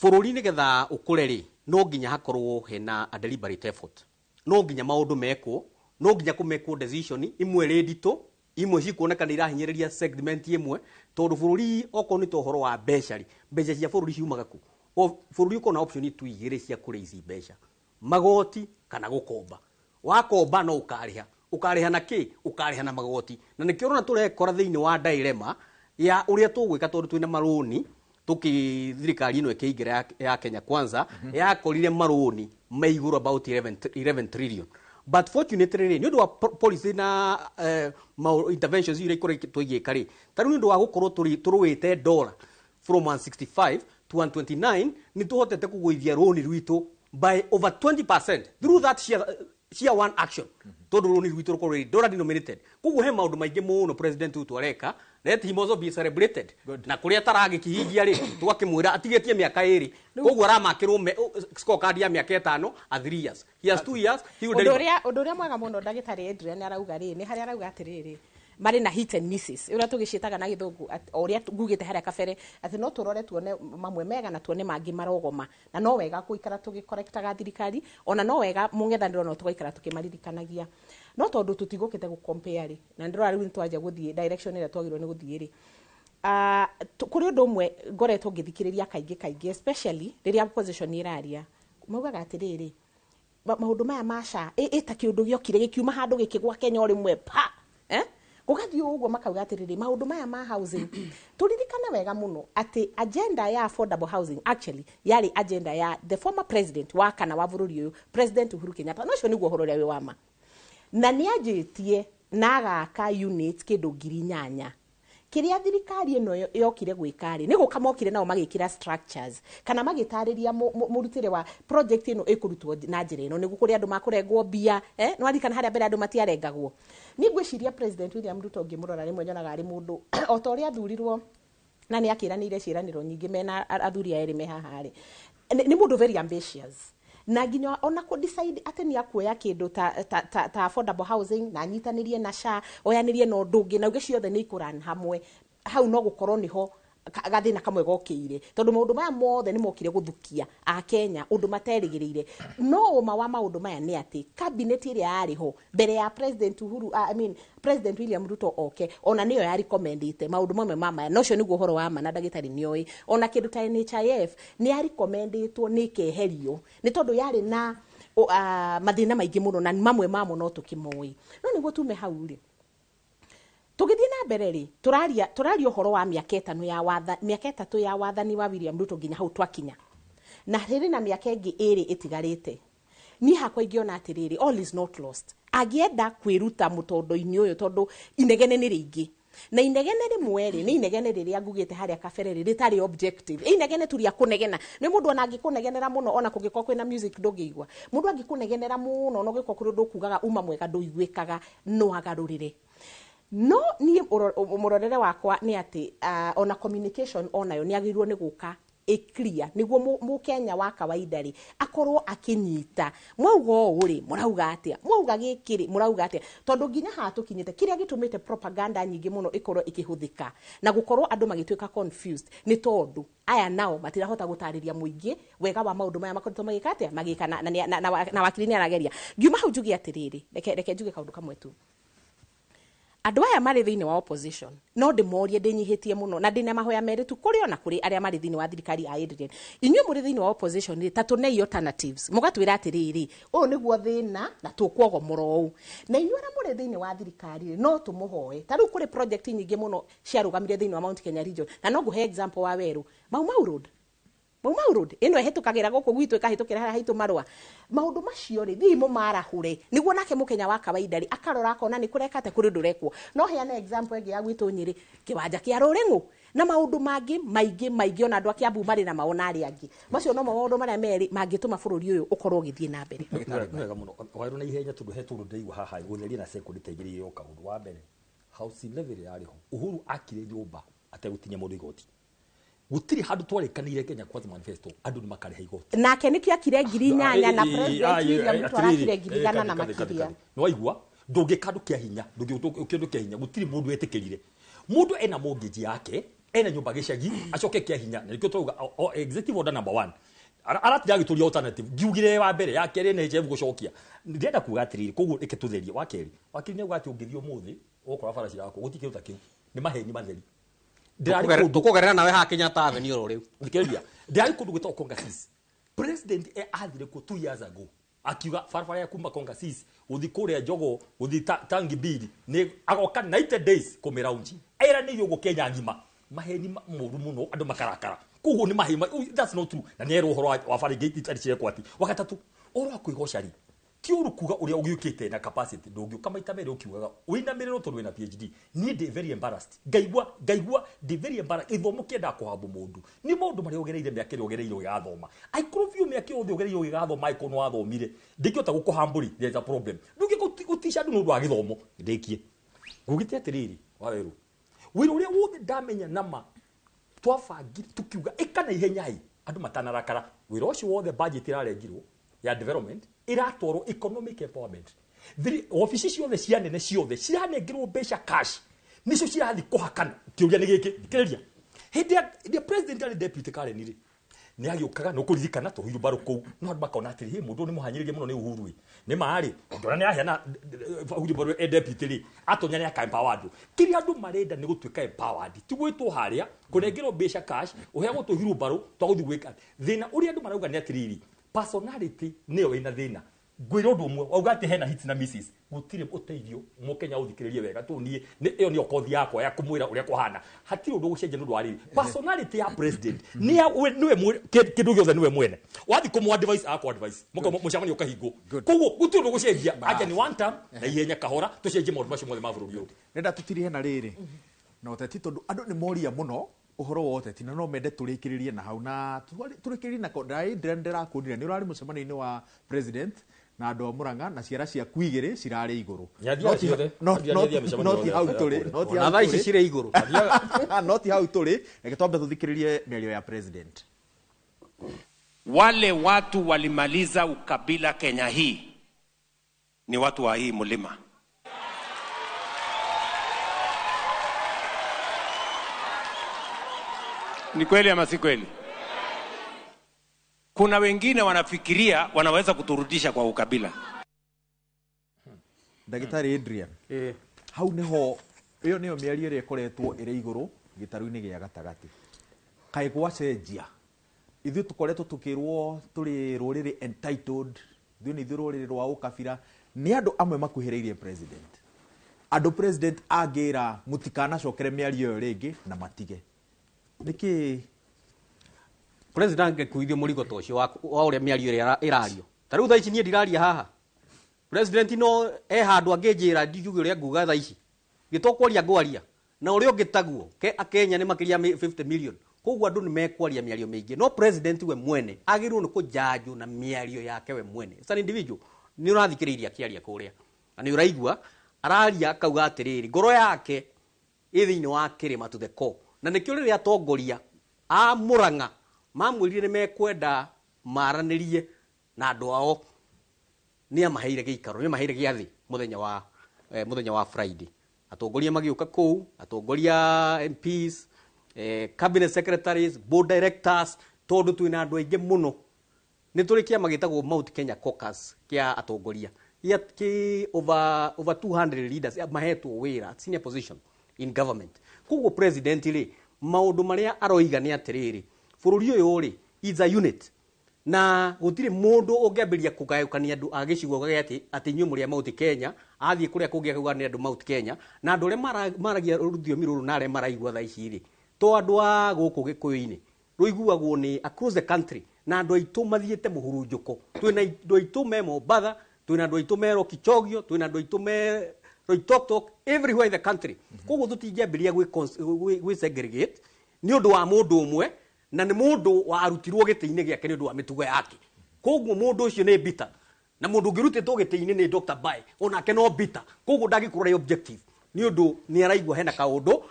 bũrũri nĩgetha ũkũre rĩ, no nginya hakorwo hena a deliberate effort, no nginya maũndũ mekwo, no nginya kũmekwo decision imwe rĩ nditũ, imwe cikuoneka nĩ irahinyĩrĩria segment ĩmwe, tondũ bũrũri okorwo nĩ ta ũhoro wa mbeca rĩ, mbeca cia bũrũri ciumaga kũ? O bũrũri ũkorwo na option tu igĩrĩ cia kũrĩa ici mbeca, magoti kana gũkomba. Wakomba no ũkarĩha, ũkarĩha na kĩ? Ũkarĩha na magoti. Na nĩkĩo ũrona tũrekora thĩinĩ wa dilemma ya ũrĩa tũgwĩka, tondũ twĩna marũni. Tũkĩ thirikari ĩno ĩkĩingĩra ya Kenya Kwanza, yakorire marũni me igũrũ about 11 trillion, but fortunately rĩ, nĩ ũndũ wa policy na interventions iria ikoretwo igĩka rĩ, ta rĩu nĩ ũndũ wa gũkorwo tũrũĩte dollar from 165 to 129, nĩ tũhotete kũgũithia rũni rwitũ by over 20% through that sheer one action, tondũ rũni rwitũ rũkorwo rĩ dollar denominated. Koguo he maũndũ maingĩ mũno President Ruto areka. Let him also be celebrated.
Good.
Na kũrĩa ataragĩkihingia rĩ, tũgakĩmwĩra atigĩtie mĩaka 2. Koguo aramakĩrwo scorecard ya mĩaka 5, a 3 years, he has 2 years, he will
Ũndũ
deliver.
ũrĩa ũndũ ũrĩa mwega mũno ndagĩtarĩ Adrian arauga rĩ, nĩ harĩa arauga atĩrĩrĩ, marĩ na hit and misses, ũrĩa tũgĩciĩtaga na gĩthũngũ, o ũrĩa ngugĩte harĩa kabere atĩ no tũrore tuone mamwe mega na tuone mangĩ marogoma, na no wega gũikara tũgĩkorektaga thirikari, ona no wega mũng'ethanĩro no tũgaikara tũkĩmaririkanagia. No tondũ tũtigũkĩte gũ-compare rĩ, na ndĩrora rĩu nĩtwanjia gũthiĩ direction ĩrĩa twagĩrĩirwo nĩ gũthiĩ rĩ, kũrĩ ũndũ ũmwe ngoretwo ngĩthikĩrĩria kaingĩ kaingĩ, especially rĩrĩa opposition ĩraria, maugaga atĩrĩrĩ, maũndũ maya ma SHA ĩ ta kĩũndũ gĩokire gĩkiuma handũ gĩkĩgwa Kenya o rĩmwe pa, eh? Gũgathiĩ ũguo makauga atĩrĩrĩ, maũndũ maya ma housing, tũririkane wega mũno atĩ agenda ya affordable housing actually yarĩ agenda ya the former president wa kana wa bũrũri ũyũ, President Uhuru Kenyatta. Na ũcio nĩguo ũhoro ũrĩa wĩ wa ma, na nĩ anjĩtie na agaka units kĩndũ 8,000. Kĩrĩa thirikari ĩno yokire gwĩka rĩ, nĩ gũka mokire nao magĩkĩra structures kana magĩtarĩria mũrutĩre wa project ĩno ĩkũrutwo na njĩra ĩno, nĩguo kũrĩ andũ makũrengwo mbia, nĩwaririkana harĩa mbere andũ matiarengagwo. Niĩ ngwĩciria President William Ruto ngĩmũrora rĩmwe nyonaga arĩ mũndũ o ta ũrĩa athurirwo na nĩ akĩranĩire ciĩranĩro nyingĩ mena athuri aya erĩ me haha rĩ, nĩ mũndũ very ambitious, na nginya ona kũ decide atĩ nĩ akuoya kĩndũ ta affordable housing na anyitanĩrie na SHA, oyanĩrie na ũndũ ũngĩ, na uge ciothe nĩ ikũran hamwe, hau no gũkorwo nĩho gathĩna kamwe gokĩire, tondũ maũndũ maya mothe nĩ mokire gũthukia akenya ũndũ materĩgĩrĩire. No ũma wa maũndũ maya nĩ atĩ cabinet ĩrĩa yarĩ ho mbere ya President Uhuru, I mean President William Ruto oke, ona nĩyo ya recommendĩte maũndũ mamwe ma maya, na ũcio nĩguo ũhoro wa ma, na ndagĩtarĩ nĩoĩ. Ona kĩndũ ta NHIF nĩ ya recommendĩtwo nĩ ĩkeherio nĩ tondũ yarĩ na mathĩna maingĩ mũno, na mamwe mamo no tũkĩmoĩ. No nĩguo tume hau rĩ, tũgĩthiĩ na mbere rĩ, tũraria ũhoro wa mĩaka ĩtano ya watha, mĩaka 3 ya wathani wa William Ruto nginya hau twakinya, na rĩrĩ na mĩaka ĩngĩ 2 ĩtigarĩte. Niĩ hakwa ingĩona atĩrĩrĩ, all is not lost. Angĩenda kwĩruta mũtondo-inĩ ũyũ, tondũ inegene nĩ rĩingĩ, na inegene rĩmwe rĩ, nĩ inegene rĩrĩa ngugĩte harĩa kabere rĩ, rĩtarĩ objective. Inegene tu rĩa kũnegena. Nĩ mũndũ ona angĩkũnegenera mũno, ona kũngĩkorwo kwĩna music ndũngĩigua. Mũndũ angĩkũnegenera mũno, ona ũngĩkorwo kũrĩ ũndũ ũkugaga uma mwega ndũiguĩkaga, no agarũrĩre. No niĩ mũrorere wakwa nĩ atĩ, ona communication onayo nĩ agĩrĩirwo nĩ gũka ĩ clear, nĩguo mũkenya wa kawaida rĩ akorwo akĩnyita. Mwauga ũũ rĩ, mũrauga atĩa? Mwauga gĩkĩ rĩ, mũrauga atĩa? Tondũ nginya haha tũkinyĩte, kĩrĩa gĩtũmĩte propaganda nyingĩ mũno ĩkorwo ĩkĩhũthĩka na gũkorwo andũ magĩtuĩka confused nĩ tondũ aya nao matirahota gũtarĩria mũingĩ wega wa maũndũ maya makoretwo magĩka atĩa, magĩka na wakiri nĩ arageria. Ngiuma hau njuge atĩrĩrĩ, reke njuge kaũndũ kamwe tu. Andũ aya marĩ thĩinĩ wa opposition no ndĩmorie ndĩnyihĩtie mũno, na ndĩna mahoya merĩ tu kũrĩ ona kũrĩ arĩa marĩ thĩinĩ wa thirikari a Adrian. Inyuĩ mũrĩ thĩinĩ wa opposition rĩ, ta tũnei alternatives, mũgatwĩra atĩrĩrĩ, ũyũ nĩguo thĩna na tũkwogomora ũũ. Na inyuĩ arĩa mũrĩ thĩinĩ wa thirikari rĩ, no tũmũhoe. Ta rĩu kũrĩ project nyingĩ mũno ciarũgamire thĩinĩ wa Mount Kenya region, na no ngũhe example wa Werũ, Mau Mau Road. Mau Mau Road ĩno ĩhĩtũkagĩra gũkũ gwitũ, ĩkahĩtũkĩra harĩa haitũ marũa. Maũndũ macio rĩ, thiĩ mũmarahũre nĩguo nake mũkenya wa kawaida rĩ akarora akona nĩ kũreka atĩa, kũrĩ ũndũ ũrekwo. No heane example ĩngĩ ya gwitũ Nyĩrĩ, kĩwanja kĩa Rũrĩng'ũ na maũndũ mangĩ maingĩ maingĩ, ona andũ a Kiambu marĩ na maona arĩa angĩ. Macio nomo maũndũ marĩa merĩ mangĩtũma bũrũri ũyũ ũkorwo ũgĩthiĩ na mbere.
Nĩ wega mũno. Wairwo na ihenya tondũ he tũndũ ndĩraigua haha gũtheria na sekondi ta igĩrĩ yoka. Ũndũ wa mbere, housing levy yarĩ ho. Uhuru akire nyũmba ategũtinia mũndũ igoti. Gũtirĩ handũ twarĩkanĩire Kenya Kwanza manifesto andũ nĩ makarĩha igoti.
Nake nĩkĩo akire 8,000 na President William Ruto arakire 100,000 na makĩria.
Nĩ waigua, ndũngĩka andũ kĩa hinya, ndũngĩka kĩndũ kĩa hinya, gũtirĩ mũndũ wetĩkĩrire. Mũndũ ena mortgage yake, ena nyũmba gĩcagi, acoke kĩa hinya. Na nĩkĩo tũrauga, executive order number 1. Aratira agĩtũria alternative. Ngiugire wa mbere, ya kerĩ NHIF gũcokia. Ndĩrenda kuga atĩrĩrĩ, koguo reke tũtherie. Wa kerĩ, wakiri nĩ auga atĩ ũngĩthiĩ ũmũthĩ, ũgũkora bara cirakwo, gũtirĩ kĩndũ ta kĩu. Nĩ maheni matheri.
Tũkũgerera nawe haha Kenyatta Avenue oro rĩu.
Thikĩrĩria, ndĩrarĩ kũndũ gwĩtagwo Kongasis. President athire kuo 2 years ago, akiuga barabara ya kuma Kongasis gũthiĩ kũrĩa Jogoo, gũthiĩ Tangi Mbili, nĩ agoka 90 days kũmĩraunji. Eranĩire ũguo Kenya ng'ima. Maheni moru mũno, andũ makarakara. Koguo nĩ maheni that's not true. Na nĩ erwo ũhoro wa bara ingĩ itarĩ cirekwo atĩ. Wa gatatũ, ũhoro wa kwĩgoca rĩ, ti ũru kuga ũrĩa ũgĩũkĩte na capacity, ndũngĩũka maita merĩ ũkiugaga ũinamĩrĩrwo tondũ wĩna PhD. Niĩ ndĩ very embarrassed. Ngaigua ndĩ very embarrassed. Gĩthomo kĩendaga kũhambwo mũndũ. Nĩ maũndũ marĩa ũgereire mĩaka ĩrĩa ũgereire ũgĩgathoma. Angĩkorwo biũ mĩaka yothe ũgereire ũgĩgathoma, angĩkorwo nĩ wathomire, ndingĩhota gũkũhambũ rĩ, there is a problem. Ndũngĩhota gũtica andũ nĩ ũndũ wa gĩthomo. Ndĩkie. Ngugĩte atĩrĩrĩ, Wawerũ, wĩra ũrĩa wothe ndamenya nama twabangire tukiuga ĩka na ihenya ĩ, andũ matanarakara. Wĩra ũcio wothe budget ĩrarengirwo ya development iratwarwo economic empowerment. Ofici ciothe cia nene ciothe ciranengerwo mbeca cash, nicio cirathi kũhakana. Kĩũria nĩ gĩkĩ, thikĩrĩria. Hĩndĩ ya president arĩ deputy Karen rĩ, nĩ agĩũkaga na ũkũririkana tũhuirwo mbaru kũu, no andũ makona atĩrĩ, hĩ, mũndũ ũyũ nĩ mũhanyĩrĩrie mũno nĩ Uhuru ĩ. Nĩ ma rĩ, ũngĩona nĩ aheana wheelbarrow e deputy rĩ, atonya nĩ aka empower andũ. Kĩrĩa andũ marenda nĩ gũtuĩka empowered, ti gwĩtwo harĩa, kũnengerwo mbeca cash, ũheagwo tũhirumbarũ twa gũthiĩ gwĩka. Thĩna ũrĩa andũ marauga nĩ atĩrĩrĩ, personality nĩyo ĩna thĩna. Ngwĩra ũndũ ũmwe, wauga atĩ hena hits na misses, gũtirĩ ũteithio mũkenya ũthikĩrĩrie wega tondũ niĩ ĩyo nĩyo kothi yakwa ya kũmwĩra ũrĩa kũhana. Hatirĩ ũndũ ũgũcenjia nĩ ũndũ wa rĩrĩ. Personality ya president nĩ ya we, nĩwe kĩndũ gĩothe nĩwe mwene. Wathiĩ kũmũ advice, akũ advice. Mũka mũcemanio ũkahingwo. Koguo gũtirĩ ũndũ ũgũcenjia. Anja nĩ one term na ihenya kahora tũcenjie maũndũ macio mothe ma bũrũri ũyũ.
Nenda tũtirihe na rĩrĩ. Na ũteti, tondũ andũ nĩ moria mũno ũhoro wa ũteti na no mende tũrĩkĩrĩrie na hau na tũrĩkĩrĩrie na ndĩrakuonire nĩ ũrarĩ mũcemanio-inĩ wa president na andũ a Murang'a na ciara ciaku igĩrĩ cirarĩ igũrũ.
Nĩathiaga ciothe.
No
Athiaga mĩcemanio
no ti
yothe
hau
ya
tũrĩ,
kũrĩa.
no ti
Ona
hau
thaa ici
tũrĩ.
cirĩ igũrũ.
No ti hau tũrĩ, reke twambe tũthikĩrĩrie mĩario ya president.
Wale watu walimaliza ukabila Kenya hii ni watu wa hii mlima. Ni kweli ama si kweli? Kuna wengine wanafikiria wanaweza kuturudisha kwa ukabila.
Ndagĩtarĩ Adrian, hau nĩho ĩyo nĩyo mĩario ĩrĩa ĩkoretwo ĩrĩ igũrũ gĩtarũ-inĩ gĩa gatagatĩ. Kaĩ gwacenjia, ithuĩ tũkoretwo tũkĩrwo tũrĩ rũrĩrĩ entitled, ithuĩ nĩ ithuĩ rũrĩrĩ rwa ũkabira. Nĩ andũ amwe makuhĩrĩirie president, andũ president angĩra mũtikanacokere mĩario ĩyo rĩngĩ na matige nĩkĩ?
President angĩkuithio mũrigo ta ũcio wa ũrĩa mĩario ĩrĩa ĩrario ta rĩu thaa ici niĩ ndiraria haha, president no e handũ angĩnjĩra ndiuge ũrĩa nguga thaa ici gĩtokwaria ngwaria na ũrĩa ũngĩ taguo ke akenya nĩ makĩria ya 50 million, koguo andũ nĩ mekwaria mĩario mĩingĩ, no president we mwene agĩrĩirwo nĩ kũjanjwo na mĩario yake we mwene as an individual. Nĩ ũrathikĩrĩirie akĩaria kũrĩa na nĩ ũraigua araria akauga atĩrĩrĩ, ngoro yake ĩ thĩinĩ wa kĩrĩma to the core, na nĩkĩo rĩrĩa atongoria a Murang'a mamwĩrire nĩ mekwenda maranĩrie na andũ ao, nĩ amaheire gĩikaro, nĩ amaheire gĩathĩ mũthenya wa Friday. Atongoria magĩũka kũu, atongoria MPs, cabinet secretaries, board directors, tondũ twĩna andũ aingĩ mũno. Nĩ tũrĩ kĩama gĩtagwo Mount Kenya Caucus kĩa atongoria gĩa kĩ over 200 leaders mahetwo wĩra senior position in government. Koguo president rĩ, maũndũ marĩa aroiga nĩ atĩrĩrĩ, bũrũri ũyũ rĩ is a unit na gũtirĩ mũndũ ũngĩambĩrĩria kũgayũkania andũ a gĩcigo gĩa atĩ inyuĩ mũrĩ a Mount Kenya, athiĩ kũrĩa kũngĩ akauga nĩ andũ Mount Kenya, na andũ arĩa maragia rũthiomi rũrũ na arĩa maraigua thaa ici rĩ to andũ a gũkũ gĩkũyũ-inĩ, rũiguagwo nĩ across the country, na andũ aitũ mathiĩte mũhurunjũko. Twĩna andũ aitũ me Mombatha, twĩna andũ aitũ me Lokichogio, twĩna andũ aitũ me Loitoktok, everywhere in the country. Koguo tũtingĩambĩrĩria gwĩ segregate nĩ ũndũ wa mũndũ ũmwe, na nĩ mũndũ warutirwo gĩtĩ-inĩ gĩake nĩ ũndũ wa mĩtugo yake. Koguo mũndũ ũcio nĩ bitter, na mũndũ ũngĩrutĩtwo gĩtĩ-inĩ nĩ Dr. Bai onake no bitter, koguo ndangĩkorwo arĩ objective nĩ ũndũ nĩ araigua hena kaũndũ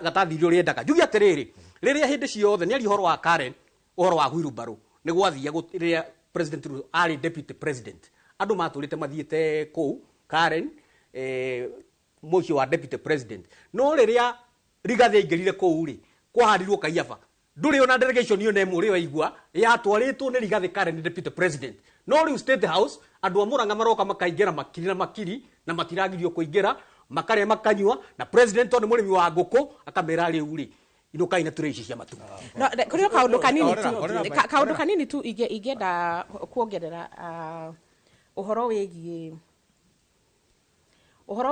gatathire ũrĩa endaga. Njuge atĩrĩrĩ, rĩrĩa hĩndĩ ciothe nĩ aria ũhoro wa Karen, ũhoro wa wheelbarrow, nĩ gwathia rĩrĩa President Ruto arĩ deputy president, andũ matũrĩte mathiĩte kũu Karen, mũciĩ wa deputy president, no rĩrĩa Rigathi aingĩrire kũu rĩ, kwaharirwo Kaiaba, ndũrĩ ona delegation iyo nemwe ũrĩ waigua yatwarĩtwo nĩ Rigathi Karen deputy president. No rĩu State House andũ a Murang'a maroka makaingĩra makiri na makiri na matiragirio kũingĩra, makarĩa makanyua, na president tondũ nĩ mũrĩmi wa ngũkũ akamera rĩu rĩ inũkai na tũrĩ ici cia matumbĩ.
No, kũrĩ o kaũndũ kanini
Horera,
tu
horera,
kaũndũ kanini tu ingĩenda kuongerera, ũhoro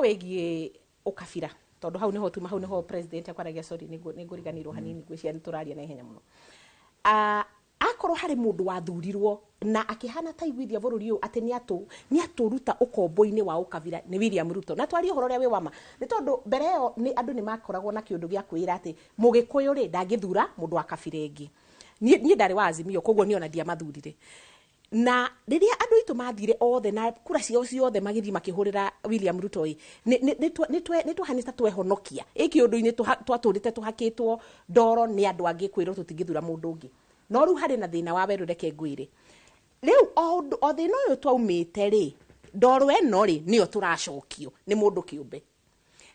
wĩgiĩ ũkabira, tondũ hau nĩho tuma, hau nĩho president akwaragia. Sorry, nĩngũriganĩirwo hanini, ngwĩciria nĩ tũraria na ihenya mũno. Akorwo harĩ mũndũ wathurirwo na akĩhana ta iguithia bũrũri ũyũ atĩ nĩ atũruta ũkombo-inĩ wa ũkabira nĩ William Ruto. Na twarie ũhoro ũrĩa wĩ wama, nĩ tondũ mbere ĩyo nĩ andũ nĩ makoragwo na kĩũndũ gĩa kwĩra atĩ mũgĩkũyũ rĩ ndangĩthura mũndũ wa kabira ĩngĩ. Niĩ ndarĩ wa Azimio, koguo niĩ ona ndiamathurire, na rĩrĩa andũ aitũ mathire othe na kura ciao ciothe magĩthiĩ makĩhũrĩra William Ruto ĩ nĩ twahanĩte twehonokia ĩ kĩũndũ-inĩ twatũrĩte tũhakĩtwo ndoro nĩ andũ angĩ kwĩrwo tũtingĩthura mũndũ ũngĩ. No rĩu harĩ na thĩna wa werũ, reke ngwĩre rĩu o ũndũ o thĩna ũyũ twaumĩte rĩ, ndoro ĩno rĩ nĩyo tũracokio nĩ mũndũ kĩũmbe.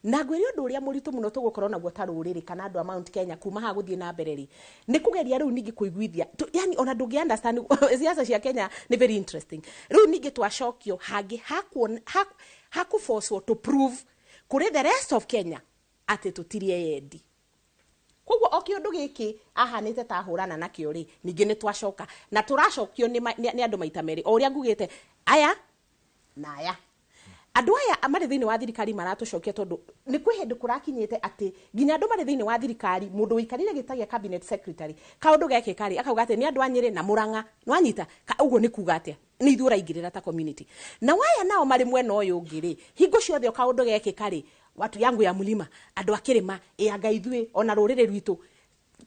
Na ngwĩre ũndũ ũrĩa mũritũ mũno tũgũkorwo naguo ta rũrĩrĩ kana andũ a Mount Kenya kuma haha gũthiĩ na mbere rĩ nĩ kũgeria rĩu ningĩ kũiguithia yani ona ndũngĩ understand siasa cia Kenya nĩ very interesting. Rĩu ningĩ twacokio hangĩ hakũforcwo to prove kũrĩ the rest of Kenya atĩ tũtirĩ eyendi. Koguo o kĩũndũ gĩkĩ ahanĩte ta ahũrana nakĩo rĩ, ningĩ nĩ twacoka na tũracokio nĩ andũ maita merĩ, o ũrĩa ngugĩte, aya na aya andũ aya marĩ thĩinĩ wa thirikari maratũcokia, tondũ nĩ kwĩ hĩndĩ kũrakinyĩte atĩ nginya andũ marĩ thĩinĩ wa thirikari, mũndũ ũikarire gĩta gĩa cabinet secretary, kaũndũ gekĩka rĩ akauga atĩ nĩ andũ a Nyĩrĩ na Mũrang'a. Nĩwanyita? Ũguo nĩ kuga atĩa? Nĩ ithuĩ ũraingĩrĩra ta community. Na waya nao marĩ mwena ũyũ ũngĩ rĩ, hingo ciothe o kaũndũ gekĩka rĩ Watu yangu ya mulima andũ a kĩrĩma, ĩ anga ithuĩ ona rũrĩrĩ rwitũ,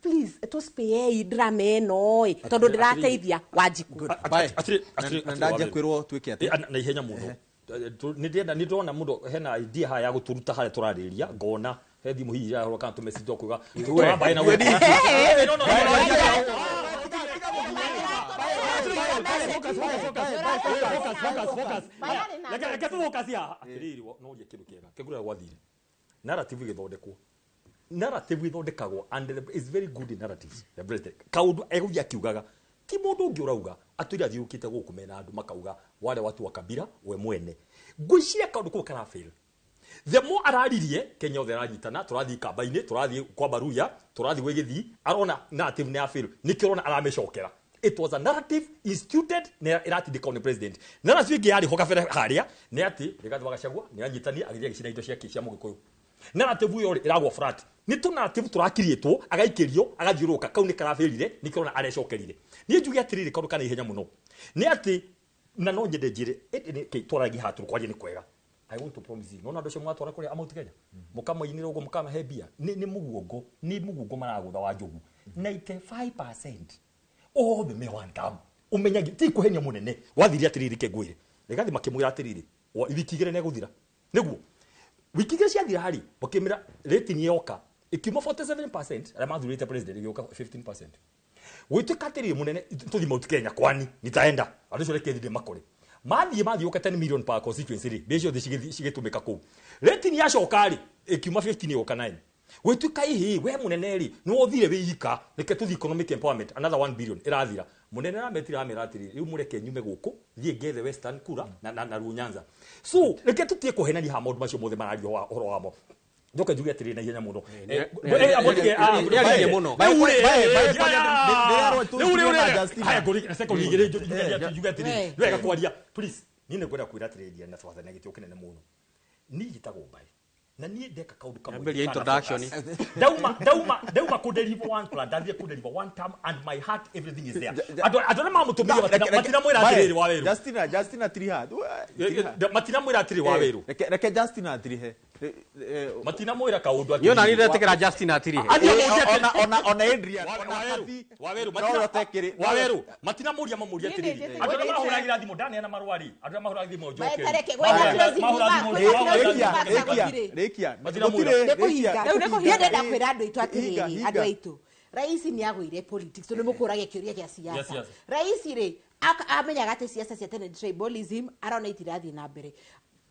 please tũspĩei drama ĩno ĩ, tondũ ndĩrateithia Wanjiku.
Bye.
Atĩrĩ,
Na ndanjia
Waweru.
kwĩrwo twĩke atĩa?
Na ihenya mũno. Nĩ ndĩrenda, nĩ ndĩrona mũndũ hena idea haya ya gũtũruta harĩa tũrarĩria, ngona he thimũ hihi irahũrwo kana tũmessage twa kuga tũrambaye na gwĩka. No, no, no, no, no, focus, focus. Reke tu focus haha. Atĩrĩrĩ, norie kĩndũ kĩega kĩngũrĩa gwathire narrative ĩgĩthondekwo, narrative ĩthondekagwo and is very good in narratives, the president kaũndũ egũthiĩ akiugaga ti mũndũ ũngĩ ũrauga atũire athiũrũkĩte gũkũ mena andũ makauga wale watu wa kabila we mwene. Ngwĩciria kaũndũ kau karafail. The more araririe Kenya othe aranyitana, tũrathiĩ kamba-inĩ, tũrathiĩ kwa Baruya, tũrathiĩ gwĩ Gĩthii, arona narrative nĩ yafail, nĩkĩo ũrona aramĩcokera. It was a narrative instituted na ĩratindĩkwo nĩ president. Narrative ĩngĩ yarĩ ho kabere harĩa nĩ atĩ Rigathĩ wa Gachagua nĩ anyitania agĩthiĩ agĩcina indo ciake cia Mũgĩkũyũ. Narrative ĩyo rĩ ĩragwo flat, nĩ tũ narrative tũrakiriĩtwo agaikĩrio agathiũrũrũka, kau nĩ karabĩrire, nĩkĩo ũrona arecokerire. Niĩ njuge atĩrĩrĩ, kaũndũ kana ihenya mũno nĩ atĩ na no nyende njĩre ĩndĩ nĩ kĩ twaragia haha tũrĩ kwaria nĩ kwega. I want to promise you, nona andũ acio mwatwara kũrĩa Mount Kenya mũkamainĩra ũguo mũkamahe mbia, nĩ mũguongo, nĩ mũguongo maragũtha wa njogu. 95% othe me one term, ũmenyagi ti kũhenia mũnene wathire. Atĩrĩrĩ, kengwĩre Rigathi makĩmwĩra atĩrĩrĩ, wiki 2 nĩ egũthira, nĩguo wiki 2 ciathira harĩ makĩmĩra rating yoka ĩkiuma 47% arĩa mathurĩte president ĩgĩũka 15%. Gwĩtuĩka atĩrĩrĩ, mũnene, tũthiĩ Mount Kenya kwani nitaenda andũ acio, reke thiĩ makore mathiĩ ũka 10 million per constituency rĩ, mbia ciothe cigĩtũmĩka kũu. Rating yacoka rĩ ĩkiuma 15 ĩgoka 9. Gwĩtuĩka ihi we mũnene rĩ nĩ wothire wĩ ika, reke tũthiĩ economic empowerment, another 1 billion ĩrathira. Mũnene arametire aramera atĩrĩrĩ, rĩu mũreke nyume gũkũ thiĩ ngethe western kura na Luo Nyanza. So reke tũtige kũhenania haha maũndũ macio mothe marario ũhoro wamo. Njoke njuge atĩrĩrĩ na ihenya mũno.
Nĩaririe mũno.
Rĩu rĩ,
Bae, bae,
rĩu rĩ,
na Justina.
Haya, ngũri- na second igĩrĩ njuge atĩrĩrĩ, nĩ wega kwaria please. Niĩ nĩ ngwenda kwĩra atĩrĩrĩ na twathani gĩtĩo kĩnene mũno, niĩ njĩtagwo Mbae na niĩ ndeka kaũndũ kamwe.
Ambĩrĩria introduction.
Ndauma kũ deliver one plan, ndathire kũ deliver one term and my heart, everything is there. Andũ arĩa mamũtũmire matinamwĩra atĩrĩrĩ wa werũ.
Justina, Justina tiriha.
Matinamwĩra atĩrĩ wa werũ.
Reke Justina atirihe.
Matinamwĩra kaũndũ.
Niĩ ona niĩ ndetĩkĩra Justin atirihe.
Athiĩ amũrie atĩrĩ-
Ona Adrian, ona
Waweru,
Kathi.
Waweru,
No ũtekĩrĩ-
Waweru, matinamũria mamũria
Niĩ
atĩrĩrĩ,
nĩ
andũ arĩa
njĩtĩkĩrĩte.
mahũragĩra thimũ ndaneana marũa rĩ, andũ arĩa mahũragĩra thimũ njoke.
Matareke, kwĩna closing
Mahũra
remarks,
thimũ
kwĩna
njoke.
closing
Rĩkia,
remarks
rĩkia,
gũtirĩ.
rĩkia.
Matinamwĩra.
Gũtirĩ,
Nĩ kũhinga.
rĩkia.
Rĩu nĩ kũhinga.
Niĩ ndĩrenda kwĩra andũ aitũ
Hinga,
atĩrĩrĩ,
hinga.
andũ aitũ, raisi nĩ agũire politics tondũ mũkũragia kĩũria kĩa
Yes,
siasa.
yes.
Raisi rĩ amenyaga atĩ siasa cia tene tribalism arona itirathiĩ na mbere,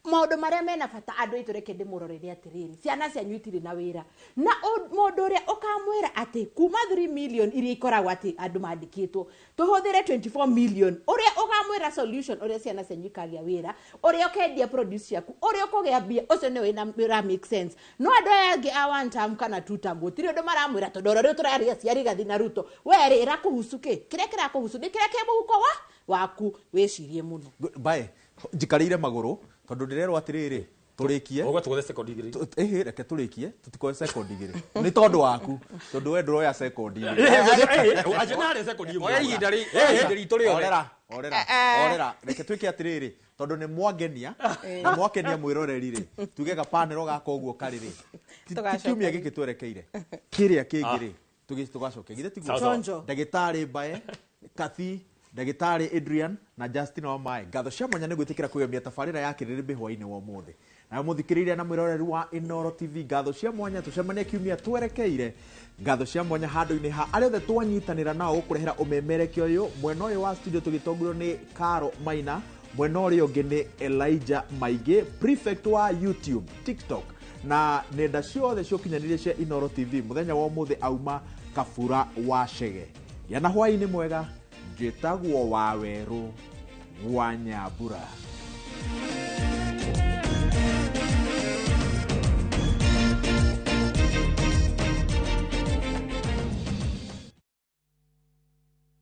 maũndũ marĩa mena bata. Andũ aitũ, reke ndĩmũrorere atĩrĩrĩ, ciana cianyu itirĩ na wĩra na mũndũ ũrĩa ũkamwĩra atĩ kuma 3 million iria ikoragwo atĩ andũ mandĩkĩtwo tũhũthĩre 24 million, ũrĩa ũkamwĩra solution ũrĩa ciana cianyu ikagĩa wĩra, ũrĩa ũkendia produce ciaku, ũrĩa ũkũgĩa mbia, ũcio nĩ wĩna ũra make sense. No andũ aya angĩ a one term kana two term gũtirĩ ũndũ maramwĩra, tondũ oro rĩu tũraria cia Rigathi na Ruto, we rĩ ĩrakũhusu kĩ? Kĩrĩa kĩrakũhusu nĩ kĩrĩa kĩ mũhuko wa waku, wĩcirie mũno.
Bae, njikarĩire magũrũ tondũ ndĩrerwo atĩrĩrĩ, tũrĩkie.
Ũguo tũgũthe second igĩrĩ.
Ĩhĩ, reke tũrĩkie, tũtikoe second 2 nĩ tondũ waku, tondũ we ndũroya second 2.
Acio nĩ second ĩmwe.
Oya ihinda ihinda ritũ rĩothe.
Orera, orera, orera, reke twĩke atĩrĩrĩ, tondũ nĩ mwangenia na mwakenia mwĩroreri rĩ, tuge gapanero gaka ũguo karĩ rĩ, ti
Tũgacoka
kiumia gĩkĩ twerekeire kĩrĩa kĩngĩ rĩ, tũgacokia githĩ tiguo?
Sawa, sawa.
Chonjo.
Ndagĩtarĩ Mbae Kathi, ndagĩtarĩ Adrian na Justin wa Mae, ngatho cia mwanya nĩ gwĩtĩkĩra kũgemia tabarĩra ya kĩrĩrĩmbĩ hwaĩ-inĩ wa ũmũthĩ. Nayo mũthikĩrĩria na mwĩroreri wa Inooro TV, ngatho cia mwanya, tũcemanie kiumia twerekeire. Ngatho cia mwanya handũ-inĩ ha arĩa othe twanyitanĩra nao gũkũrehera ũmemerekia ũyũ. Mwena ũyũ wa studio tũgĩtongorio nĩ Caro Maina, mwena ũrĩa ũngĩ nĩ Elijah Maingĩ, prefect wa YouTube, TikTok na nenda ciothe cia ũkinyanĩria cia Inooro TV. Mũthenya wa ũmũthĩ auma Kabura wa Chege. Gĩa na hwaĩ-inĩ mwega. Njĩtagwo Wawerũ wa Nyambura.